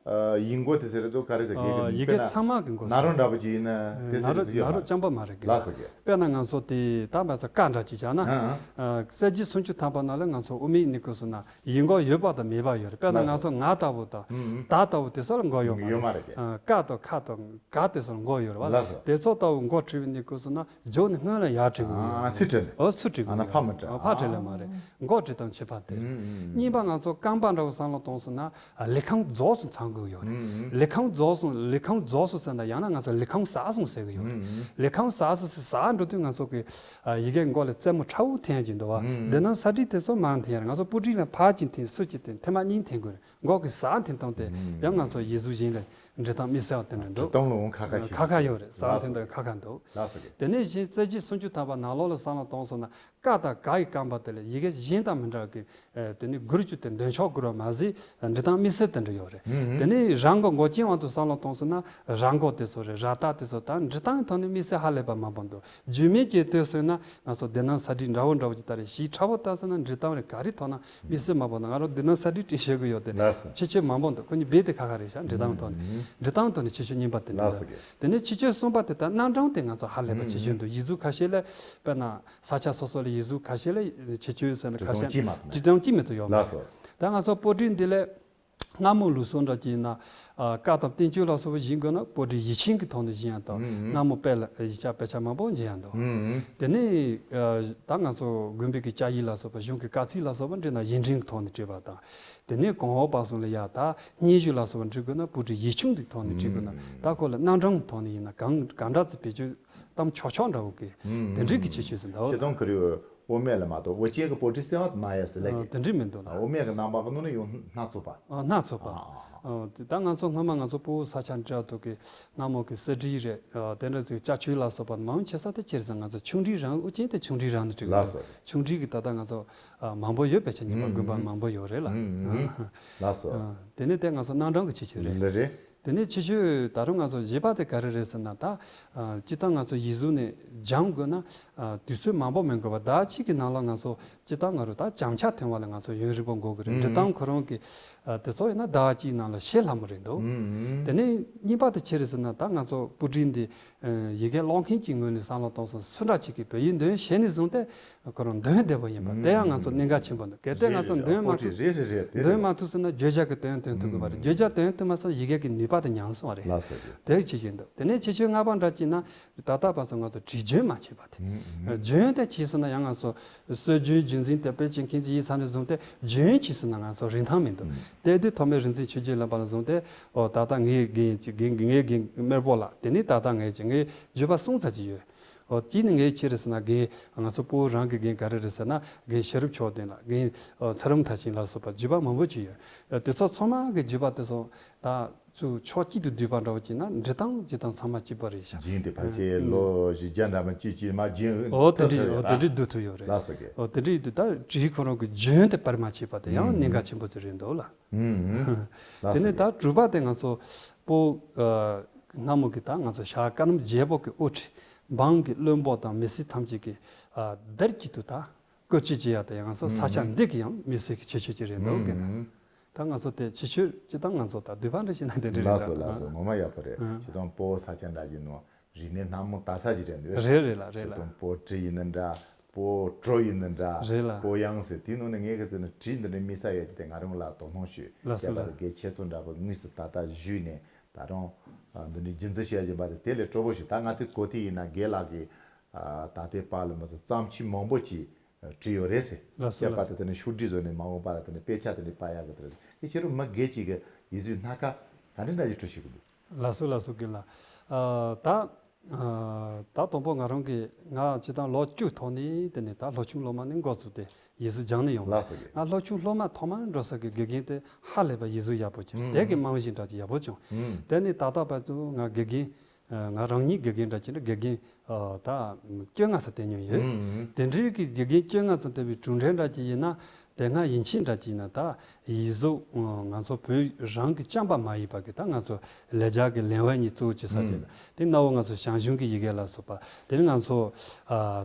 ཡིག་མགོ་དེ་ཟེར་དུས་ག་རེ་ཟེར་གི། ཡི་གེ་དཔེར་ན་ཚང་མ་གི་མགོ་ན་རོ་འདྲ་པོ་ཅིག་ཡིན་ན་དེ་ཟེར་དུས་ཡོད་མ་རེད། ན་རོ་རྐྱང་པ་མ་རེད་གི། ལགས་སོ་གི། དཔེར་ན་ང་ཚོ་དེ་ད་མ་ཚད་ཀ་འདྲ་ཅིག་བྱས་ན། ཨ་ཨ། གསལ་བྱེད་སུམ་ཅུ་ཐམ་པ་ནང་ལ་ང་ཚོ་དབུ་མའི་གནས་སྐབས་སུ་ན་ཡིག་མགོ་ཡོད་པ་དང་མེད་པ་ཡོད་རེད། དཔེར་ན་ལགས་སོ། ང་ཚོ་ང་ལྟ་བུ་དང་ཨུ་ཨུ། ད་ལྟ་བུ་དེ་ཚོ་ལ་མགོ་ཡོད་མ་ཡོད་མ་རེད། རེད་གི། ཀ་དང་ཁ་དང་ག་དེ་ཚོ་ལ་མགོ་ཡོད་རེད་བ། ལགས་སོ། དེ་ཚོ་ལྟ་བུ་མགོ་བྲིས་པའི་གནས་སྐབས་སུ་ན་རྒྱབ་ནས་སྔོན་ལ་ཡར་བྲིས་དགོས་ཡོད་རེད། ཨ་ཚུར་བྲིས་ནས། ཨོ་ཚུར་བྲིས་དགོས་ཡོད་རེད། ཨ་ཕར་མ་བྲིས། ཨ་ཕར་བྲིས་ལེ་མ་རེད། མགོ་བྲིས་སྟངས་ཁྱད་པར་དེ། ཨུ་ཨུ། གཉིས་པ་ང་ཚོ་རྐང་པ་འདྲ་བོ་བསམ་བློ་གཏོང་སོང་ན། ཨ་ལི་ཁང་རྫོགས་སོང་ཚང་དགོས་ཡོད་རེད། ཨུ་ཨུ། ལི་ཁང་རྫོགས་སོང་། ལི་ཁང་རྫོགས་སོང་ཟེར་ན་ཡང་ན་ང་ཚོ་ལི་ཁང་ཟག་སོང་ཟེར་གི་ཡོད་རེད། ཨུ་ཨུ། ལི་ཁང་ཟག་སོང་ཟེར། ཟག་འགྲོ་དུས་ང་ཚོ་གི་ཨ་ཡི་གེ་མགོ་ལ་རྩེ་མོ་ཁྲ་བོ་འཐེན་གྱི་འདུག་བ། ཨུ་ཨུ། འདི་ན་ས་བྲིས་དེ་ཚོ་མང་འཐེན་ཡ་རེད། ང་ཚོ་པོ་ཏི་ལ་ཕར་གཅིག་འཐེན་ཚུར་གཅིག་འཐེན་ཐེངས་མ་གཉིས་འཐེན་དགོས་རེད། མགོ་གི་ཟག་འཐེན་སྟངས་དེ་ཨུ་ཨུ། ཡང་ང་ཚོ་ཡིག་གཟུགས་གཞན་ལ་འབྲི་སྟངས་དམིགས་བསལ་བ་དེ་འདྲ་འདུག། འབྲི་སྟངས་ལ་འོང་ཁ་ཁ་ཞིག་ཁ་ཁ་ཡོད་རེད། ཟག་འཐེན་སྟངས་ཁ་ཁ་འདུག། ལགས་སོ་གི། དེ་ནས་གཞན་གསལ་བྱེད་སུམ་ཅུ་ཐམ་པ་ནང་ལོགས་ལ་བསམ་བློ་གཏོང་སོང་ན། ཀ་དང་ག་ཡི་རྐང་པ་དེ་ལ་ཡི་གེ་གཞན་དང་མི་འདྲ་གི། ཨ་དེ་ནི་སྒུར་རྒྱུ་དེ་འདོན་ཆོག་སྒུར་བ་མ་ཟད་འབྲི་སྟངས་དམིགས་བསལ་དེ་འདྲ་ཡོད་རེད། ཨུ་ཨུ། དེ་ནི་ར་མགོ། མགོ་ཅན་དབང་དུ་བསམ་བློ་གཏོང་སོང་ན་ར་མགོ་དེ་ཚོ་རེད། ར་བཏགས་དེ་ཚོ་དང་འབྲི་སྟངས་ཐོག་ནས་དམིགས་བསལ་ཧ་ལས་པ་མང་པོ་འདུག། རྒྱུས་མེད་ཀྱི་ལྟོས་སོང་ན་ང་ཚོ་དེ་ནང་ས་བྲིས་འདྲ་བོ་འདྲ་བོ་ཅིག་ལྟ་རེད། ཞིབ་ཕྲ་བོ་ལྟ་སོང་ན་འབྲི་སྟངས་རེད། ག་རེ་ཐོག་ན་དམིགས་བསལ་མང་པོ་འདུག། ང་རང་དེ་ནང་ས་བྲིས་བྲིས་ཤེས་གི་ཡོད་དེ། ལགས་སོ། ཁྱད་ཆོས་མང་པོ་འདུག། ཁོ་གཉིས་རྦད་དེ་ཁ་ཁ་རེད་ཤག། འབྲི་སྟངས་ཐོག་ནས། ཨུ་ཨུ། འབྲི་སྟངས་ཐོག་ནས་ཁྱད་ཆོས་གཉིས་པ་དེ་འདྲ། ལགས་སོ་གི། དེ་ནས་ཁྱད་ཆོས་གསུམ་པ་དེ་ད་རྣམ་གྲངས་དེ་ང་ཚོ་ཧ་ལས་པ་ཁྱད་ཆོས་འདུག། ཡིག་གཟུགས་ཁ་ཤས་ལ་དཔེར་ན་ས་ཆ་སོ་སོ་ལ་ཡིག་གཟུགས་ཁ་ཤས་ལ་ཁྱད་ཆོས་ཟེར་ན་ཁ་ཤས་བྲིས་སྟངས་གཅིག་མ་གཏོགས་ཡོད་མ་རེད། བྲིས་སྟངས་གཅིག་མ་གཏོགས་ཡོད་མ་རེད། ལགས་སོ། ད་ང་ཚོ་པོ་ཏི་འདི་ལ་སྔ་མོ་ལུགས་སྲོལ་འདྲ་ཅིག་ཡིན་ན། ཨ་ཀ་དང་བསྟན་བཅོས་ལ་སོགས་པ་སྦྱིན་དགོས་ན་པོ་ཏི་ཡིག་ཆེན་གྱི་ཐོག་ནས་སྦྱིན་ཡ་དང་། ཨུ་ཨུ། སྔ་མོ་དཔེ་ལ་ཡིག་ཆ་དཔེ་ཆ་མང་པོ་སྦྱིན་ཡ་འདུག། ཨུ་ཨུ། དེ་ནས་ཨ་ད་ང་ཚོ་དགོན་པའི་གི་བཅའ་ཡིག་ལ་སོགས་པ། གཞུང་གི་བཀའ་ཚིགས་ལ་སོགས་པ་འབྲི་ན་ཡིག་ཕྲེང་གི་ཐོག་ནས་བྲིས་པ་དང་། དེ་ནས་གོང་འོག་བར་གསུམ་ལ་ཡ་ད་སྙན་ཞུ་ལ་སོགས་པ་འབྲི་དགོས་ན་པོ་ཏི་ཡིག་ཆུང་དེ་ཐོག་ནས་བྲིས་དགོས་ན། ཨུ་ཨུ། ད་ཁོ་ལ་རྣམ་གྲངས་ཐོག་ནས་ཡིན་ན་གང་གང་འདྲ་ཚོ་བེད་སྤྱོད་གཏོང་ཆོག་ཆོག་འདྲ་བོ་གི། ཨུ་ཨུ། དེ་འདྲའི་གི་ཁྱད་ཆོས་ཟིན་འདུག། ཆེ་མཐོང་ཁུར་ཡོད། དབུ་མེད་ལ་མ་གཏོགས་དབུ་ཅན་གྱི་པོ་ཏི་གསལ་བ་མ་ཡལ་ཟེར་ལེ་གི། དེ་འདྲའི་མི་འདུག་ལ། དབུ་མེད་ཀྱི་རྣམ་པ་གི་ནང་ནས་ཡང་སྣ་ཚོགས་པ། ཨ་སྣ་ཚོགས་པ། ཨ་ཨ་ཨ། ཨ་ད་ང་ཚོ་སྔོན་མ་ང་ཚོ་ཕྲུ་གུ་ས་ཆ་འདྲ་ཐོག་གི་སྔ་མོ་གི་གསེར་བྲིས་རེད། ཨ་དེ་འདྲ་ཚོའི་ཅ་ཆས་ལ་སོགས་པ་མང་ཆེ་ས་དེ་ཁྱེར་སོང་། ང་ཚོ་ཆུང་འབྲིང་རང་། དབུ་ཅན་དེ་ཆུང་འབྲིང་རང་ནས་བྲིས་ལ་སོགས། ཆུང་འབྲིང་གི་ད་ལྟ་ང་ཚོ་ཨ་མང་པོ་ཡོད་པའི་ཆ་ཉིན་པ་དགོན་པ་མང་པོ་ཡོད་རེད་ལ། ལགས་སོ། ཨ་དེ་ནས་དེ་ང་ཚོ་རྣམ་གྲངས་ཀྱི་ཁྱད་ཆོས་རེད། ལ་རེད། དེ་ནས་ཁྱད་ཆོས་ད་རུང་ང་ཚོ་བཞི་པ་དེ་ག་རེ་རེད་ཟེར་ན། ད་ཨ་སྤྱིར་བཏང་ང་ཚོ་ཡིག་གཟུགས་ནས་སྦྱང་དགོས་ན་ཨ་དུས་ཚོད་མང་པོ་མི་དགོས་པ། ཟླ་གཅིག་གི་ནང་ལ་ང་ཚོ་སྤྱིར་བཏང་ང་རང་ད་བརྒྱ་ཆ་ཐོན་པ་ལ་ང་ཚོ་ཡུན་རིང་པོ་འགོར་གི་རེད། འབྲི་སྟངས་ཁོ་རང་གི་ཨ་དེ་ཚོ་ཡིན་ན་ཟླ་གཅིག་ནང་ལ་ཤེས་སླ་མོ་རེད་འདུག། དེ་ནས་གཉིས་པ་དེ་ཅི་རེད་ཟེར་ན། ད་ང་ཚོ་པོ་ཏི་འདི་ཡི་གེ་ཀློག་མཁན་གྱི་ངོས་ནས་བསམ་བློ་གཏོང་སོང་། སུ་འདྲ་ཅིག་གིས་བོད་ཡིག་འདོན་ཤེས་ནས་བཟུང་སྟེ་ཁོ་རང་འདོན་བདེ་པོ་ཡིན་པ་དེ་ཡང་ང་ཚོ་གནད་འགག་ཆེན་པོ་འདུག། གལ་ཏེ་ང་ཚོ་འདོན་མ་ཐུབ། རེད་རེད་རེད། དེ་འདོན་རེད། མ་ཐུབ་སོང་ན་བརྗོད་བྱ་གི་དོན་སྟོན་ཐུབ་དགོས་པ་རེད། བརྗོད་བྱ་དོན་སྟོན་མ་སོང་ཡི་གེ་གི་ནུས་པ་དེ་ཉམས་སོང་བ་རེད། ལགས་སོ། དེ་ཅི་ཞིག་འདུག། དེ་ནས་ཁྱད་ཆོས་ལྔ་པ་འདྲ་ཅིག་ན། ད་ལྟ་བར་དུ་ང་ཚོ་བྲིས་རྒྱུན་མ་ཆད་པ་དེ། རྒྱུན་དེ་ཆད་སོང་ན་ཡང་ང་ཚོ་སྲོལ་རྒྱུན་རྒྱུན་འཛིན་དེ་དཔེ་ཅན་མཁན་གྱི་ཡིག་ཚང་ནས་བཟུང་སྟེ་རྒྱུན་ཆད་སོང་ན་ང་ཚོ་རིན་ཐང་མི་འདུག། དེ་དུས་ཐོག་མའི་རིག་འཛིན་ཆོས་རྒྱལ་བླ་མ་ལ་བཟུང་སྟེ། ཨོ་ད་ལྟ་ངའི་རྒན་ཅིག། རྒན། ངའི་རྒན་དམར་པོ་ལགས། དེ་ནས་ད་ལྟ་ངའི་ཅིག། ངའི་བརྒྱུད་པ་གསུམ་ཙམ་ཅིག་ཡོད། ཨོ་གཅིག་ནི་ངའི་ཅི་རེད་ཟེར་ན། རྒན་ང་ཚོ་ཕྲུ་གུ་རང་གི་རྒན་ག་རེ་རེད་ཟེར་ན། རྒན་ཤེས་རབ་མཆོག་ལྡན་ལགས། རྒན་ཨོ་ཚེ་རིང་མཐར་ཕྱིན་ལ་སོགས་པ་བརྒྱུད་པ་མང་པོ་ཅིག་ཡོད། ཨོ་དེ་ཚོ་ཚང་མ་གི་བརྒྱུད་པ་དེ་ཚོ་ད་ཚུར་ཕྱོགས་གཅིག་ཏུ་བསྡུས་པ་འདྲ་བོ་བྱས་ན་འབྲི་སྟངས་སྤྱིར་བཏང་ཚང་མ་གཅིག་པ་རེད་ཤག། རྒན་དེ་ཕལ་ཆེར་ལོ་བཞི་བརྒྱ་འདྲ་མིན་ཅིག་ཅིག་མར་རྒྱུན་ཨོ་དེ་འདྲ་ཨོ་དེ་འདྲ་བསྡུ་ཐུབ་ཡོད་རེད། ལགས་སོ་གི། ཨོ་དེ་འདྲ་ཡིན་དུས་ད་བྲིས་ཁོ་རང་གི་རྒྱུན་དེ་སྤར་མ་བྱས་པ་དེ་ཡང་གནད་འགག་ཆེན་པོ་ཅིག་རེད་འདུག་ལ། ལགས་དེ་ནས་སོ་ད་གི། དྲུག་པ་དེ་ང་ཚོ་ཕྲུ་གུ་ཨ་སྔ་མོ་གི་ད་ང་ཚོ་ཞྭ་དཀར་ནོམ་བརྒྱད་པོ་གི་དབུ་ཁྲིད། འབངས་ཀྱི་བློན་པོ་དང་མི་སེར་ཐམས་ཅད་ཀྱིས་ཨ་བདེ་སྐྱིད་དུ་ད་བཀོད་སྤྱོད་བྱེད་ཡ་དེ་ཡང་སོ་ས་ཆ་འདི་གི་ཡང་དམིགས་བསལ་གྱི་ཁྱད་ཆོས་ཅིག་རེད་འདུག་གི། ད་ང་ཚོ་དེ་ཁྱད་ཆོས་སྤྱིར་བཏང་ང་ཚོ་ད་བསྡུས་པ་འདྲ་བྱས་ན་དེ་འདྲ་རེད། ལགས་སོ་ད་ལགས་སོ། ངོ་མ་ཡག་པོ་རེད། ཨ་སྤྱིར་བཏང་ཕྲུ་གུ་ས་ཆ་འདྲ་གི་ནང་རིག་གནས་སྣ་མང་དག་ས་ཅིག་རེད་འདུག། རེད་རེད་ལ་རེད་ལ། སྤྱིར་བཏང་ཕྲུ་གུ་བྲིས་ཡིན་ན་འདྲ། ཕྲུ་གུ་བྲོ་ཡིན་ན་འདྲ། རེད་ལ། ཕྲུ་གུ་དབྱངས་ཟེར་དེའི་ནང་ནས་ངས་ག་ཚོད་ནི་བྲིས་འདི་འདྲའི་དམིགས་བསལ་ཡོད་ཀྱི་དེ་ང་རང་ལ་དོ་སྣང་ཞུས། ལགས་སོ་ལགས། ཁྱད་པར་དུ་དགེ་ཆེ་ཚོ་འདྲ་པོ་དངོས་སུ་ད་ལྟ་བཞུགས་ནས་ད་རུང་འདི་འདྲའི་རྒྱུན་འཛིན་བྱེད་བཞིན་པ་དེ་དེ་ལས་སྤྲོ་པོ་ཞིག། ད་ང་ཚོའི་གོ་ཐོས་ཡིན་ན་རྒན་ལགས་ཀྱིས་ད་ལྟའི་བར་ལ་མི་ཚོ་བརྩམས་ཆོས་མང་པོ་ཅིག་བྲིས་ཡོད་རེད་ཟེར། ལགས་སོ་ཁྱད་པར་ལགས་སོ། དུ་དེ་ནས་ཤོག་དྲིལ་བཟོས་ནས་མ་འོངས་པ་ལ་དེ་ནས་དཔེ་ཆ་དེ་འདྲའི་པར་ཡག་གི་དེ་རེད། དེ་ཕྱི་རུ་མི་སྒེར་གཅིག་གི་ཡིག་གཟུགས་སྣ་ཁ་ག་འདྲ་འདྲ་ཞིག་འབྲི་ཤེས་ཀྱི་འདུག། ལགས་སོ་ལགས་སོ་རྒན་ལགས། ཨ་ད་ཨ་ད་དང་པོ་ང་རང་གི་ང་སྤྱིར་བཏང་ལོ་བཅུ་ཐོག་ནས་དེ་ནས་ད་སློབ་ཆུང་སློབ་མ་ནས་འགོ་བཙུགས་ཏེ་ཡིག་གཟུགས་སྦྱང་ནས་ཡོང་། ལགས་སོ་རྒན། ང་སློབ་ཆུང་སློབ་མ་ཐོག་མར་འགྲོ་ས་གི་དགེ་རྒན་དེ་ཧ་ལས་པ་ཡིག་གཟུགས་ཡག་པོ་བྱེད། ཨུམ། དེ་གི་རྨང་གཞི་འདྲ་ཅིག་ཡག་པོ་བྱུང་། ཨུམ། དེ་ནས་ད་ལྟ་བར་དུ་ང་དགེ་རྒན་ ང་རང་ཉིད་དགེ་རྒན་འདྲ་བྱས་ན་དགེ་རྒན་ད་བཅོ་ལྔ་ཙམ་བསྟེན་མྱོང་ཡོད། དེ་འདྲའི་གི་དགེ་རྒན་བཅོ་ལྔ་ཙམ་བསྟེན་པའི་གྲུབ་འབྲས་འདྲ་བྱས་ཡིན་ན། དེ་སྔ་ཡིན་ཕྱིན་འདྲ་བྱས་ན་ད་ཡིག་གཟུགས་ང་ཚོ་བོད་རང་གི་རྐྱང་པ་མ་ཡིན་པ་གི་ད་ང་ཚོ་ལེགས་སྦྱར་གི་ལེའུ་གཉིས་གཙོ་བོ་བྱེད་ས་བྱས། དེ་གནའ་བོ་ང་ཚོ་ཞང་ཞུང་གི་ཡི་གེ་ལ་སོགས་པ། དེ་ནི་ང་ཚོ་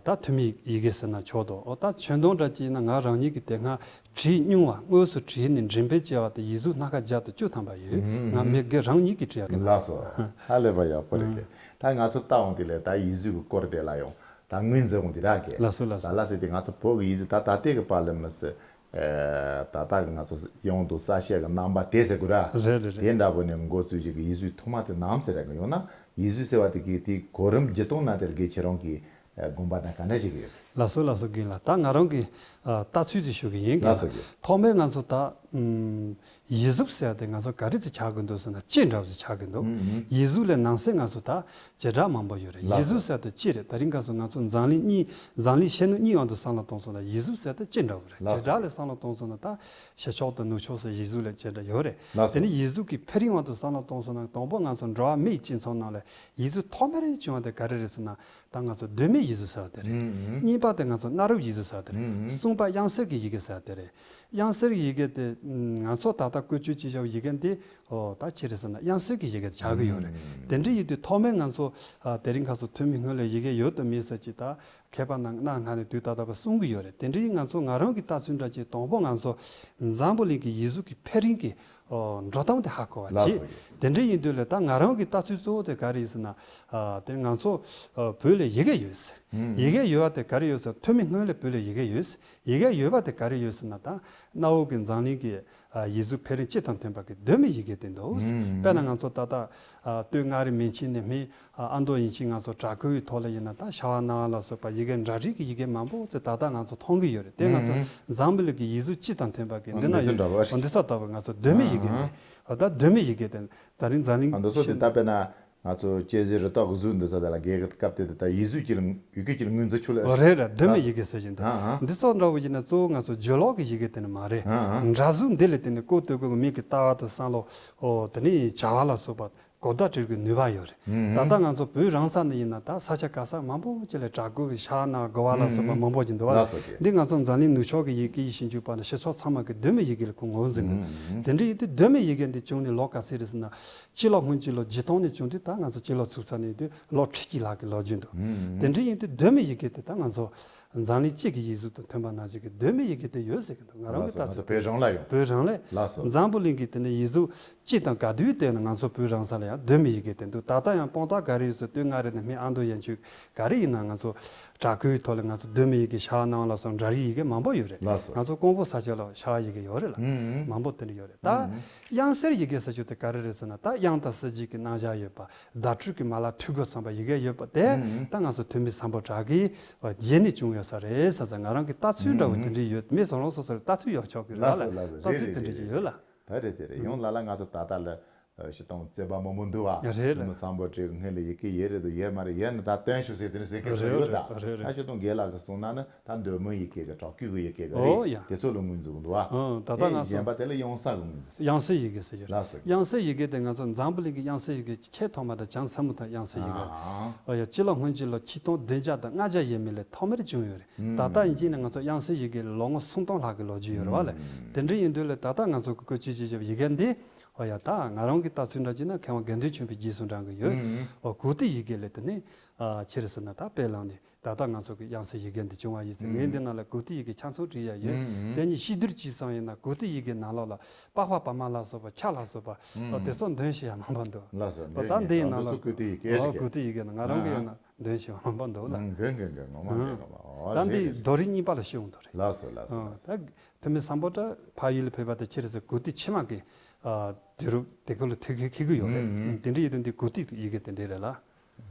ད་ཐོན་མིའི་ཡི་གེ་ཟེར་ན་ཆོག་དོ། ཨོ་ད་ཆོས་དོན་འདྲ་བྱས་ན་ང་རང་ཉིད་ཀྱི་དེ་སྔ་བྲིས་མྱོང་བ། དངོས་སུ་བྲིས་ནས་འགྲེམས་སྤེལ་བྱས་པ་དེ་ཡིག་གཟུགས་སྣ་ཁ་བརྒྱ་དང་བཅུ་ཐམ་པ་ཡོད། ང་མི་སྒེར་རང་ཉིད་ཀྱིས་བྲིས་ཡག་གི། ལགས་སོ། ཧ་ལས་པ་ཡག་པོ་རེད་གི། ད་ང་ཚོ་ལྟ་འོང་དེ་ལས་ད་ཡིག་གཟུགས་ཀྱི་སྐོར་དེ་ལ་ཡང་ད་ངོས་འཛིན་འོང་དེ་རག་གི། ལགས་སོ་ལགས་སོ། ད་ལ་སོ་དེ་ང་ཚོ་བོད་ཀྱི་ཡིག་གཟུགས་ད་ད་ལྟའི་གི་བར་ལ་མི་སྲིད། ད་ལྟ་གི་ང་ཚོ་ཡོང་དུ་ས་ཤས་ཀྱི་རྣམ་པ་དེ་ཟེར་དགོས་ར། རེད་རེད་རེད། དེ་འདྲ་པོ་ནས་འགོ་བཙུགས་ཤིག་གི་ཡིག་གཟུགས་ཐོག་མ་དེ་ནམ་ཟེར་ར་གི་ཡོང་ན། ཡིག་གཟུགས་ཟེར་བ་དེ་གི་དེའི་གོ་རིམ་བརྒྱུད་གཏོང་ན་དེར་དགེ་ཁྱེད་རང་གི་དགོངས་པ་དང་ག་འདྲ་ཞིག་ཡོད། ལགས་སོ་ལགས་སོ། རྒན་ལགས་ད་ང་རང་གི་ལྟ་ཚུལ་ཅིག་ཞུ་གི་ཡིན། རྒན་ལགས་སོ། ཐོག་མར་ང་ཚོ་ད་ཡིག་གཟུགས་ཟེར་ཡ་དེ་ང་ཚོ་ག་རེ་ཅིག་ཆགས་ཀྱི་འདུག་ཟེར་ན་ལྕེ་འདྲ་བོ་ཅིག་ཆགས་ཀྱི་འདུག། ཡིག་གཟུགས་ལས་ནང་གསེས་ང་ཚོ་ད་བྱེ་བྲག་མང་པོ་ཡོད་རེད། ལགས་སོ། ཡིག་གཟུགས་ཟེར་ཡ་དེ་ལྕེ་རེད། ད་རིང་ཁ་སང་ང་ཚོ་འཛམ་གླིང་གཉིས་འཛམ་གླིང་ཤེས་ནུས་གཉིས་དབང་དུ་བསམ་བློ་གཏོང་སོང་ན་ཡིག་གཟུགས་ཟེར་ཡ་དེ་ལྕེ་འདྲ་བོ་རེད། ལགས་སོ། བྱེ་བྲག་ལས་བསམ་བློ་གཏོང་སོང་ན་ད་ཕྱི་ཕྱོགས་དང་ནུབ་ཕྱོགས་ཟེར་ཡིག་གཟུགས་ལས་བྱེ་བྲག་ཡོད་རེད། ལགས་སོ། དེ་ནི་ཡིག་གཟུགས་ཀྱི་འཕེལ་རིམ་དབང་དུ་བསམ་བློ་གཏོང་སོང་ན་དང་པོ་ང་ཚོ་འགྲོ་བ་མིའི་སྤྱི་ཚོགས་ནང་ལ་ཡིག་གཟུགས་ཐོག་མར་བྱུང་བ་དེ་ག་རེ་རེད་ཟེར་ན། ད་ང་ཚོ་གདོད་མའི་ཡིག་གཟུགས་ཟེར་བ་དེ་རེད། གཉིས་པ་དེ་ང་ཚོ་གནའ་རབས་ཡིག་གཟུགས་ཟེར་བ་དེ་རེད། གསུམ་པ་དབྱངས་གསལ་གྱི་ཡི་གེ་ཟེར་བ་དེ་རེད། དབྱངས་གསལ་གྱི་ཡི་གེ་དེ་ང་ཚོ་ད་ལྟ་བཀོལ་སྤྱོད་བྱེད་བཞག་པའི་ཡི་གེ་འདི་ཨོ་ད་ཅི་རེད་ཟེར་ན་དབྱངས་གསལ་གྱི་ཡི་གེ་དེ་ཆགས་ཀྱི་ཡོད་རེད། དེ་འདྲ་ཡིན་དུས་ཐོག་མར་ང་ཚོ་དེ་རིང་ཁ་སང་ཐོན་མིའི་སྔོན་ལ་ཡི་གེ་ཡོད་དམ་མེད་ཟེར་གྱི་ད་མཁས་པ་རྣམས་གནའ་སྔ་ནས་དུས་ད་ལྟ་བར་གསུང་གི་ཡོད་རེད། དེ་འདྲ་ཡིན་ང་ཚོ་ང་རང་གི་ལྟ་ཚུལ་འདྲ་ཅིག་དང་པོ་ང་ཚོ་འཛམ་བུ་གླིང་གི་ཡིག་གཟུགས་ཀྱི་འཕེལ་རིམ་གྱི་འགྲོ་སྟངས་དེ་ཧ་གོ་བ་ལགས་བྱེད། སོ། དེ་འདྲ་ཡིན་དུས་ལ་ད་ང་རང་གི་ལྟ་ཚུལ་གཙོ་བོ་དེ་ག་རེ་ཡིན་ཟེར་ན། དེ་ང་ཚོ་བོད་ལ་ཡི་གེ་ཡོད་ཟེར། ཡི་གེ་ཡོད་པ་དེ་ག་རེ་ཡོད་ཟེར། ཐོན་མིའི་སྔོན་ལ་བོད་ལ་ཡི་གེ་ཡོད་ཟེར། ཡི་གེ་ཡོད་པ་དེ་ག་རེ་ཡོད་ཟེར་ན་ད་གནའ་བོ་གི་འཛམ་གླིང་གི་ཡིག་གཟུགས་འཕེལ་རིམ་སྤྱི་དང་མཐུན་པ་གི་གདོད་མའི་ཡི་གེ་དེ་འདུག། དཔེར་ན་ང་ཚོ་ད་ལྟ་སྟོད་མངའ་རིས་མན་ཆད་ནས་སྨད་ཨ་མདོ་ཡན་ཆད་ང་ཚོ་བྲག་བརྐོས་ཀྱི་ཐོག་ལ་ཡིན་ན་ད་ཤ་བ་ན་བ་ལ་སོགས་པ་ཡི་གེ་འདྲ་རིགས་ཀྱི་ཡི་གེ་མང་པོ་ཅིག་ད་ལྟ་ང་ཚོ་མཐོང་གི་ཡོད་རེད། དེ་ང་ཚོ་འཛམ་བུ་གླིང་གི་ཡིག་གཟུགས་སྤྱི་དང་མཐུན་པ་གི་འདི་ན་འདི་ཚོ་འདྲ་བོ་ཞིག་འདི་ཚོ་ལྟ་བུ་ང་ཚོ་གདོད་མའི་ཡི་གེ་འདི་ད་གདོད་མའི་ཡི་གེ་དེ་ད་རིང་འཛམ་གླིང་ཨ་འདི་ཚོ་དེ་ད་དཔེར་ན་ང་ཚོ་དཔྱད་གཞི་རི་དྭགས་གཟུགས་འདི་ཚོ་དེ་ལ་རྒྱལ་ཁབ་དེ་དེ་ད་ཡིག་གཟུགས་ཀྱི་ཡི་གེ་ཀྱི་ངོས་འཛིན་ཆོག་ལ་རེད་རེད། གདོད་མའི་ཡི་གེ་ཟེར་བཞིན་དུ་འདི་ཚོ་འདྲ་བོ་ཡིན་ན་གཙོ་བོ་ང་ཚོ་རྒྱུ་ལོག་གི་ཡི་གེ་དེ་ནི་མ་རེད། འདྲ་གཟུགས་འདི་ལས་དེ་ནི་ཀོ་ཏོ་ཀོ་གི་མིག་གི་ལྟ་བ་དང་བསམ་བློ་ཨོ་དེ་ནི་བྱ་བ་ལ་སོགས་པ། གོ་བརྡ་སྤྲད་དགོས་ནུས་པ་ཡོད་རེད། ད་ལྟ་ང་ཚོ་བོད་རང་ས་ནས་ཡིན་ན་ད་ས་ཆ་ག་ས་མང་པོ་ཅིག་ལ་བྲག་བརྐོས་ཀྱི་ཤ་ན་དགོ་བ་ལ་སོགས་པ་མང་པོ་ཅིག་འདུག་བ། ལགས་སོ། འདི་ང་ཚོ་འཛམ་གླིང་ནུབ་ཕྱོགས་ཀྱི་ཡི་གེ་ཞིབ་འཇུག་པ་ནི་ཤེས་ཚོགས་ཚང་མ་གི་གདོད་མའི་ཡི་གེ་ལ་ཁོ་ངོས་འཛིན་དགོས། དེ་འདྲ་ཡིན་དུས་གདོད་མའི་ཡི་གེ་འདི་བྱུང་ནས་ལོ་ག་ཚོད་རེད་ཟེར་ན། སྤྱི་ལོ་སྔོན་གྱི་ལོ་ཇི་ཐང་ནས་བྱུང་དུས་ད་ང་ཚོ་སྤྱི་ལོ་ཚུགས་ཚར་ནས་ཡིན་དུས་ལོ་ཁྲི་གཅིག་ལྷག་གི་ལོ་རྒྱུས་འདུག། དེ་འདྲ་ཡིན་དུས་གདོད་མའི་ཡི་གེ་དེ་ད་ང་ཚོ་འཛམ་གླིང་སྤྱི་གི་ཡིག་གཟུགས་དང་མཐུན་པ་ནང་བཞིན་གྱི་གདོད་མའི་ཡི་གེ་དེ་ཡོད་ཟེར་གྱི་འདུག། ང་རང་གི་ལྟ་ཚུལ་དེ་རེད། བོད་རང་ལ་ཡོད། བོད་རང་ལ་ཡོད། ལགས་སོ། འཛམ་བུ་གླིང་གི་དེ་ནས་ཡིག་གཟུགས་སྤྱི་དང་ག་དུས་བལྟས་ན་ང་ཚོ་བོད་རང་ས་ལ་ཡང་གདོད་མའི་ཡི་གེ་དེ་འདུག། ད་ལྟ་ཡང་དཔང་རྟགས་ག་རེ་ཡོད་ཟེར་སྟོད་མངའ་རིས་ནས་སྨད་ཨ་མདོ་ཡན་ཆོད་ག་རེ་ཡིན་ན་ང་ཚོ་བྲག་བརྐོས་ཐོག་ལ་ང་ཚོ་གདོད་མའི་ཡི་གེ་ཤ་བ་ན་བ་ལ་སོགས་འདྲ་རིགས་ཡི་གེ་མང་པོ་ཡོད་རེད། ལགས་སོ། ང་ཚོ་ཀོང་པོ་ས་ཆ་ལ་ཤ་བ་ཡི་གེ་ཡོད་རེད་ལ། ཨུམ། མང་པོ་དེ་འདྲ་ཡོད་རེད་ད། ཨུམ། དབྱངས་གསལ་ཡི་གེ་ཟེར་རྒྱུ་དེ་ག་རེ་རེད་ཟེར་ན་ད་དབྱངས་དང་གསལ་བྱེད་ཀྱི་རྣམ་གཞག་ཡོད་པ། བརྡ་སྤྲོད་ཀྱི་མ་ལག་འཐུས་སྒོ་ཚང་པ་ཡི་གེ་ཡོད་པ་དེ་ཨུམ། ད་ང་ཚོ་ཐོན་མི་སམ་བྷོ་ཊ་གི་རྗེས་ནས་བྱུང་ཡོད་ས་རེད་ཟེར་ཟེར་ང་རང་གི་ལྟ་ཚུལ་འདྲ་བོ་དེ་འདྲ་ཡོད། མི་སོ་རང་སོ་སོར་ལྟ་ཚུལ་ཡོད་ཆོག་གི་རེད་ལ། ལགས་སོ་ལགས་སོ། ལྟ་ཚུལ་རེད་དེ་འདྲ་རེད་ཞིག་ཡོད་ལ། ད་རེད་དེ་རེད། ཡང་ལ་ལ་ང་ཚོ་ད་ལྟ་ལ་ཨ་ཞིག་དང་བརྩེ་བ་མང་པོ་འདུག་བ། རེད་རེད། ནི་མི་སམ་བྷོ་ཊའི་སྔོན་ལ་ཡི་གེ་ཡོད་རེད་འདུག་ཡོད་མ་རེད་ཡོད་ན་ད་སྟོན་ཤོག་ཟེར་དེ་ནི་ཟེར་མཁན་ཚོ་ཡོད་ད། རེད་རེད། ཨ་ཞིག་དང་རྒན་ལགས་ཀྱིས་གསུངས་ན་ནི་ད་གདོད་མའི་ཡི་གེ་གི་བྲག་བརྐོས་ཀྱི་ཡི་གེ་གི་ཨོ་ཡ། རེད་དེ་ཚོ་ལ་ངོས་འཛིན་འདུག་བ། ཨ་ད་ལྟ་ཨེ་ང་ཚོ་གཞན་པ་དེ་ལ་དབྱངས་གསལ་གྱི་ངོས་འཛིན། དབྱངས་གསལ་ཡི་གེ་ཟེར་གྱི་རེད། ལགས་སོ། དབྱངས་གསལ་ཡི་གེ་དེ་ང་ཚོ་འཛམ་བུ་གླིང་གི་དབྱངས་གསལ་ཡི་གེ་ཆེས་ཐོག་མ་དང་བྱང་ས་མུ་ཐང་དབྱངས་གསལ་ཡི་གེ་རེད། ཨ་ཨོ་ཡ་སྤྱི་ལོ་སྔོན་གྱི་ལོ་ཆིག་སྟོང་བདུན་བརྒྱ་དང་ལྔ་བརྒྱ་ཡས་མས་ལ་ཐོག་མར་བྱུང་ཡོད་རེད། ཨུམ། ད་ལྟ་ཡིན་གཅིག་ནས་ང་ཚོ་དབྱངས་གསལ་ཡི་གེ་ལ་ལོ་ངོ་སུམ་སྟོང་ལྷག་གི་ལོ་རྒྱུས་ཡོད་རེད་བ་ལས། ཨུམ། དེ་འདྲ་ཡིན་དུས་ལ་ད་ལྟ་ང་ཚོ་གི་བཀོལ་སྤྱོད་བྱེད་བཞིན་པའི་ཡི་གེ་འདི། ཨོ་ཡ་ད་ང་རང་གི་ལྟ་ཚུལ་འདྲ་བྱས་ན་མཁས་དབང་དགེ་འདུན་ཆོས་འཕེལ་རྗེས་སུ་འབྲང་གི་ཡོད། ཨུམ། ཨོ་གུ་ཏི་ཡི་གེ་ལས་དེ་ནས་ཨ་ཕྱིར་ཟེར་ན་ད་དཔེ་བླངས་ནས་ད་ལྟ་ང་ཚོ་གི་དབྱངས་གསལ་ཡི་གེ་འདི་བྱུང་བ་ཡིན་ཟེར། ངས་ཨུམ། འདི་ནང་ལ་གུ་ཏི་ཡི་གེ་ཆ་ཚང་བྲིས་ཡ་ཡོད། ཨུམ། དེ་ནས་ཤེས་བསྡུར་བྱས་སོང་ཡིན་ན་གུ་ཏི་ཡི་གེ་ནང་ལོགས་ལ་པགས་པ་པདྨ་ལ་སོགས་པ་ཆ་ལ་སོགས་པ་ཨུམ། ཨོ་དེ་ཚོ་འདོན་ཤེས་ཡ་མང་པོ་འདུག། ལགས་སོ། ཨོ་ད་འདི་ཡི་ནང་ལོགས་གུ་ཏི་ཡི་གེ་ཨོ་གུ་ཏི་ཡི་གེ་ནང་ང་རང་གི་ཡོད་ན། འདོན་ཞིག་མང་པོ་འདུག་ལ། ཨང་། དགོས་དགོས་དགོས། ངོ་མ་ཨང་། འདོན་གི་མ། ཨོ་ད་རེད་འདི་རེད། རྡོ་རིང་གཉིས་པ་ལ་ཤེས་འོང་དོ་རེད། ལགས་སོ་ལགས་སོ། ཨང་། ད་ཐོན་མི་སམ་བྷོ་ཊ་ཕ་ཡུལ་ལ་ཕེབས་པ་དེ་ཕྱིར་ཟེར་གུ་ཏི་ཕྱི་མ་གི་ཨ་དུས་རབས་དེ་ཁོ་ལ་ཐུག་གི་ཁེ་གི་ཡོད་རེད། ཨང་། དེ་འདྲ་ཡིན་དུས་འདི་གུ་ཏི་ཡི་གེ་དེ་འདྲ་རེད་ལ།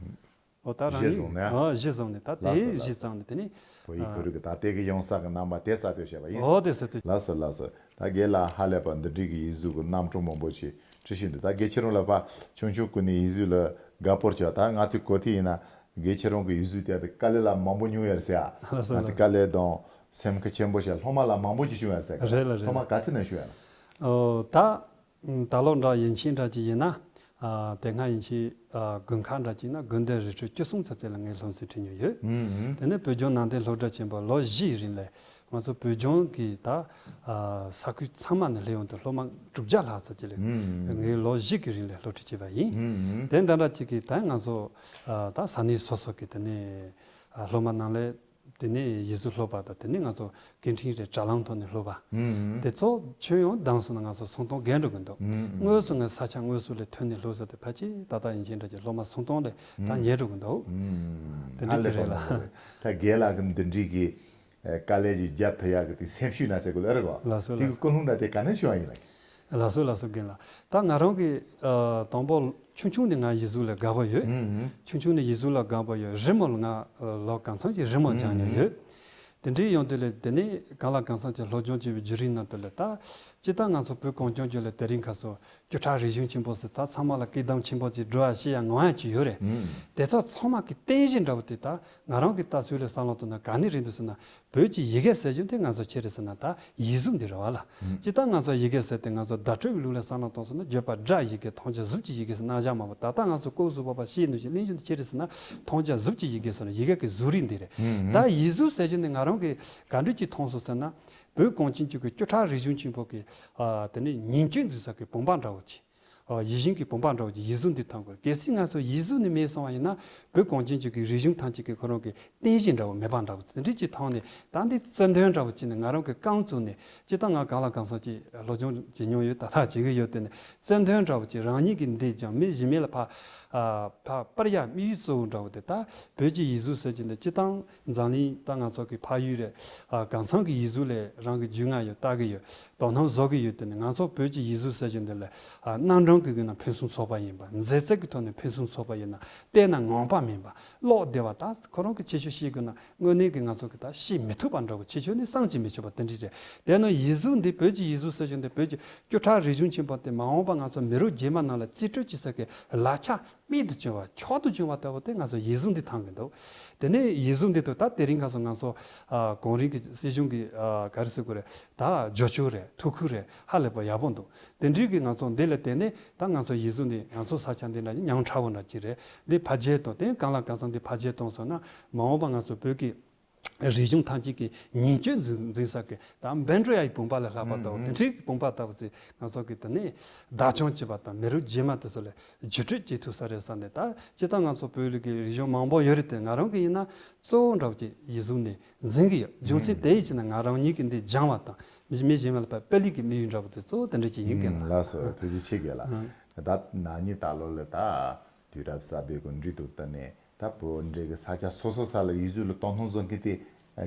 ཨོ་ད་རང་གཞི་ཡིན་བཟུང་ནས། ཨ་གཞི་བཟུང་ནས་ད་དེ་ལགས་སོ་གཞི་ལགས་སོ། བཟུང་ནས་དེ་ནི་བོད་ཡིག་ཨ་གུ་རུ་གི་ད་ལྟའི་གི་ཡོང་ས་གི་རྣམ་པ་དེ་གསར་གཏོད་བྱས་པ་ཡིན། ཨོ་དེ་གསར་གཏོད། ལགས་སོ་ལགས་སོ། ད་རྒན་ལགས་ཧ་ལས་པ་འདི་འདྲའི་གི་ཡིག་གཟུགས་གི་རྣམ་གྲངས་མང་པོ་ཞིག་བྲིས་ཤིང་འདུག། ད་རྒན་ཁྱེད་རང་ལ་ཕ་ཆུང་ཆུང་ཀུན་ནས་ཡིག་གཟུགས་ལ་དགའ་པོར་བྱས། ད་ང་ཚོའི་གོ་ཐོས་ཡིན་ན་རྒན་ཁྱེད་རང་གི་ཡིག་གཟུགས་དེ་དཀའ་ལས་ལ་མང་པོ་མྱོང་ཡོད་རེད་ཟེར་ཡ། ལགས་སོ་ང་ཚོས་ལགས་སོ། དཀའ་ལས་དང་སེམས་ཁུར་ཆེན་པོ་བྱས་སློབ་མ་ལ་མང་པོ་ཅིག་བྱུང་ཡོད་རེད་ཟེར། རེད་ལ་རེད། སློབ་མ་ག་ཚོད་ནས་བྱུང་ཡོད་ན། ཨོ་ད་ད་ལོ་འདྲ་ཡན་ཆད་འདྲ་ཅིག་ཡིན་ན་ ཨ། དེ་སྔ་ཡིན་གྱི། ཨ། དགུན་ཁ་འདྲ་ཅིག་ན་དགུན་དུས་རི་ཁྲོད་བཅུ་གསུམ་ཙམ་ཙམ་ལ་ངས་སློབ་ཚན་ཁྲིད་མྱོང་ཡོད། ཨུམ་ཨུམ། དེ་ནས་བོད་ལྗོངས་ནང་བསྟན་སློབ་གྲྭ་ཆེན་པོ་ལོ་བཞིའི་རིང་ལ་ང་ཚོ་བོད་ལྗོངས་ཀྱི་ད། ཨ། ས་ཁུལ་ཚང་མ་ནས་སླེབས་ཡོང་དུས་སློབ་མ་དྲུག་བརྒྱ་ལྷག་ཙམ་ཅིག་ལ། ཨུམ་ཨུམ། ངས་ལོ་བཞི་གི་རིང་ལ་སློབ་ཁྲིད་བྱས་པ་ཡིན། ཨུམ་ཨུམ། དེ་འདྲ་འདྲ་ཅིག་གིས་ད་ང་ཚོ། ཨ། ད་ས་གནས་སོ་སོ་གི་དེ་ནས། ཨ། སློབ་མ་ནང་ལ། དེ་ནས་ཡིག་གཟུགས་སློབ་པ་དང་། དེ་ནས་ང་ཚོ་སྐད་འཕྲིན་རེད། དྲ་ལམ་ཐོག་ནས་སློབ་པ། ཨུམ་ཨུམ། དེ་ཚོ་ཁྱོན་ཡོངས་བསྡོམས་སོང་ན་ང་ཚོ་སུམ་སྟོང་བརྒལ་འགྲོ་གི་འདུག། ཨུམ་ཨུམ། དངོས་སུ་ངས་ས་ཆ་དངོས་སུ་ལ་ཐོན་ནས་སློབ་ས་དེ་ཕལ་ཆེར་ད་ལྟ་ཡིན་གཅིག་འདྲ་གི་སློབ་མ་སུམ་སྟོང་ལ་ད་ཨུམ། ཉེ་འགྲོ་གི་འདུག། ཨུམ། དེ་འདྲ་ཅིག་རེད་ལ། ཧ་ལས་པ་མང་པོ་རེད། ད་རྒན་ལགས་ཀྱིས་འདི་འདྲའི་གི་དཀའ་ལས་ཅིག་རྒྱབ་ཐུབ་ཡག་གི་དེ་སེམས་ཤུགས་ན་ཟེར་དགོས་ལ་རེད་བ། ལགས་སོ། དེ་གི། ལགས་སོ། ཀུན་སློང་འདྲ་དེ་ག་ནས་བྱུང་བ་ཡིན་ལགས། ལགས་སོ། ལགས་སོ། རྒན་ལགས། ད་ང་རང་གི། ཨ། དང་པོ་ཆུང་ཆུང་ནས་ང་ཡིག་གཟུགས་ལ་དགའ་པོ་ཡོད། ཨུམ་ཨུམ། ཆུང་ཆུང་ནས་ཡིག་གཟུགས་ལ་དགའ་པོ་ཡོད། རི་མོ་ལ་ང་ལོ་གང་འཚམ་ཅིག་རི་མོ་སྦྱང་མྱོང་ཡོད། ཨུམ་ཨུམ། དེ་འདྲའི་ཡོང་དུས་ལ་དེ་ནས་གང་ལ་གང་འཚམ་ཅིག་སློབ་སྦྱོང་བྱས་པའི་བརྒྱུད་རིམ་ནང་དུ་ལ། ད་སྤྱིར་བཏང་ང་ཚོ་བོད་གངས་ལྗོངས་རྒྱུད་ལ་དེ་རིང་ཁ་སང་སྐྱོ་བྲག་རིག་གཞུང་ཆེན་པོ་ཟེར། ད་ཚང་མ་ལ་སྐུ་གདུང་ཆེན་པོ་ཅིག་འགྲོ་ཡ་ཤེས་ཡ་ངོ་ཡ་ཅིག་ཡོད་རེད། ཨུམ། དེ་ཚོ་ཚང་མ་གི་རྟེན་གཞི་འདྲ་བོ་དེ་ད་ང་རང་གི་ལྟ་ཚུལ་ལ་བསམ་བློ་གཏོང་ན་ག་ནས་རེད་འདུག་ཟེར་ན། བོད་ཀྱི་ཡི་གེ་ཟེར་རྒྱུ་དེ་ང་ཚོ་ཆི་རེད་ཟེར་ན་ད་ཡིག་གཟུགས་འདི་རེད་བ་ལ། ཨུམ། སྤྱིར་བཏང་ང་ཚོ་ཡི་གེ་ཟེར་དེ་ང་ཚོ་བརྡ་སྤྲོད་ཀྱི་ལུགས་ལ་བསམ་བློ་གཏོང་སོང་ན། བརྗོད་པ་སྒྲ་ཡི་གེ། མཐོང་བྱ་གཟུགས་ཀྱི་ཡི་གེ་ཟེར་རྣམ་གཞག་མང་པོ། ད་ལྟ་ང་ཚོ་ལྐོག་གཟུགས་པོ་པ་ཤེས་ནུས་ཤིག་གླེང་རྒྱུ་འདི་ཆི་རེད་ཟེར་ན། མཐོང་བྱ་གཟུགས་ཀྱི་ཡི་གེ་ཟེར་ན་ཡི་གེ་གི་གཟུགས་རིས་འདི་རེད། ཨུམ། ད་ཡིག་གཟུགས་ཟེར་རྒྱུ་ནི་ང་རང་གིས་ག་འདྲ་ཅིག་མཐོང་སོང་ཟེར་ན། བོད་གངས་ཅན་ལྗོངས་ཀྱི་སྐྱོ་བྲག་རིག་གཞུང་ཆེན་པོ་གི། ཨ། དེ་ནས་ཉིང་བཅུད་འཛིན་ས་གི་བུམ་པ་འདྲ་བོ་ཅིག། ཨ། ཡིད་བཞིན་གྱི་བུམ་པ་འདྲ་བོ་ཅིག་ཡིག་གཟུགས་འདི་མཐོང་དགོས། གལ་སྲིད་ང་ཚོ་ཡིག་གཟུགས་ནི་མེད་སོང་བ་ཡིན་ན། བོད་གངས་ཅན་ལྗོངས་ཀྱི་རིག་གཞུང་ཐམས་ཅད་ཀྱི་ཁོ་རང་གི་རྟེན་གཞི་འདྲ་བོ། མེ་འབར་འདྲ་བོ་དེ་འདྲ་ཅིག་མཐོང་ནས། ད་འདི་རྩོད་འདོན་འདྲ་བོ་བྱས་ནས་ང་རང་གི་རྐང་བཙུགས་ནས། སྤྱིར་བཏང་ང་གང་ལ་གང་འཚམ་ཅིག་སློབ་སྦྱོང་བྱེད་མྱོང་ཡོད། ད་ལྟ་བྱེད་ཀྱི་ཡོད། དེ་ནས་རྩོད་འདོན་འདྲ་བོ་བྱས། རང་ཉིད་ཀྱིས་འདི་སྦྱངས། མི་གཞན་མི་ལ་ཕར། ཨ། ཕར་སྤར་ཡག་དམིགས་ཡུལ་གཙོ་བོ་འདྲ་བོ་དེ། ད་བོད་ཀྱི་ཡིག་གཟུགས་ཟེར་གྱི་འདི་སྤྱིར་བཏང་འཛམ་གླིང་ད་ང་ཚོ་གི་ཕ་ཡུལ་རེད། ཨ། གང་འཚམ་གྱི་ཡིག་གཟུགས་ལ་རང་གི་རྒྱུས་མངའ་ཡོད། ལྟ་གི་ཡོད། དོ་སྣང་བཟོ་གི་ཡོད། དེ་ནས་ང་ཚོ་བོད་ཀྱི་ཡིག་གཟུགས་ཟེར་གྱི་འདི་ལ། ཨ། རྣམ་གྲངས་ཀྱི་སྒོ་ནས་ཕུན་སུམ་ཚོགས་པ་ཡིན་པ། མཛེས་རྩལ་གྱི་ཐོག་ནས་ཕུན་སུམ་ཚོགས་པ་ཡིན་ན། བལྟས་ན་ངང་པ་མིན་པ། ཀློག་བདེ་བ། ད་ཁོ་རང་གི་ཁྱད་ཆོས་བཤད་དགོས་ན། དངོས་གནས་ཀྱི་ང་ཚོ་གི་ད་བཤད་མི་ཐུབ་པ་འདྲ་བོ། ཁྱད་ཆོས་ནི་བསམ་གྱིས་མི་ཁྱབ་པ་དེ་འདྲ་རེད། དེ་ནས་ཡིག་གཟུགས་འདི། བོད་ཀྱི་ཡིག་གཟུགས་ཟེར་གྱི་འདི། བོད་ཀྱི་སྐྱོ་བྲག་རིག་གཞུང་ཆེན་པོ་དེ་མ་འོངས་པ་ང་ཚོ་མི་རབས་རྗེས་མ་ནང་ལ་རྩིས་སྤྲོད་བྱེད་ས་གི་ལག་ཆ། རྨད་དུ་བྱུང་བ། མཆོག་ཏུ་བྱུང་བ་ལྟ་བུ་དེ་ང་ཚོ་ཡིག་གཟུགས་འདི་མཐོང་གི་འདུག། དེ་ནས་ཡིག་གཟུགས་འདི་ཐོག་ད་དེ་རིང་ཁ་སང་ང་ཚོ། ཨ། གངས་རིའི་གི་སྲིད་གཞུང་གི། ཨ། ག་རེ་ཟེར་དགོས་རེད། ད་བསྒྱུར་བཅོས་རེད། ཐུགས་ཁུར་རེད། ཧ་ལས་པ་ཡག་པོ་འདུག། དེ་འདྲའི་གི་ང་ཚོ་འདི་ལ་བརྟེན་ནས་ད་ང་ཚོ་ཡིག་གཟུགས་འདི། ང་ཚོ་ས་ཆ་འདི་འདྲ་ཉམས་ཕྲ་བོ་འདྲ་ཅིག་རེད། འདི་ཕར་རྒྱས་གཏོང་། དེ་གང་ལ་གང་འཚམ་འདི་ཕར་རྒྱས་གཏོང་སོང་ན། མ་འོངས་པ་ང་ཚོ་བོད་ཀྱི་རིག་གཞུང་ཐམས་ཅད་ཀྱི་ཉིང་བཅུད་འཛིན་འཛིན་ས་གི་ད་འབེན་འགྲོ་ཡའི་བུམ་པ་ལ་ལྷག་པ་ལྟ་བུ། ཨུམ། དེ་འདྲའི་བུམ་པ་ལྟ་བུ་ཅིག་ང་ཚོ་གི་དེ་ནས་བདག་སྐྱོང་བྱེད་པ་དང་། མི་རབས་རྗེས་མ་དེ་ཚོ་ལ་བརྒྱུད་སྤྲོད་བྱེད་ཐུབ་ས་རེད་བསམ་ནས། ད་སྤྱིར་བཏང་ང་ཚོ་བོད་ལུགས་ཀྱི་རིག་གཞུང་མང་པོ་ཡོད་རེད་དེ། ང་རང་གི་ཡིན་ན་གཙོ་བོ་འདྲ་བོ་ཅིག་ཡིག་གཟུགས་ནས་འཛིན་གྱི་ཡོད། རྒྱུ་མཚན་དེ་ཡིན་ཕྱིན་ན་ང་རང་ཉིད་ཀྱིས་འདི་སྦྱངས་པ་དང་། མི་མི་གཞན་མ་ལ་ཕར་སྤེལ་ཡག་གི་དམིགས་ཡུལ་འདྲ་བོ་དེ་གཙོ་བོ་དེ་འདྲ་ཅིག་ཡིན་གྱི་ལགས། ཨུམ། ལགས་སོ། ཐུགས་རྗེ་ཆེ་རྒན་ལགས། ཨུམ། ད་ན་ནིང་ད་ལོ་ལ་ད་དུས་རབས་གསར་པའི་གོམ་འགྲོས་དང་བསྟུན་ནས་ད་བོད་འདྲ་གི་ས་ཆ་སོ་སོ་ས་ལ་ཡིག་གཟུགས་ལ་དོ་སྣང་བཟོ་མཁན་དེ་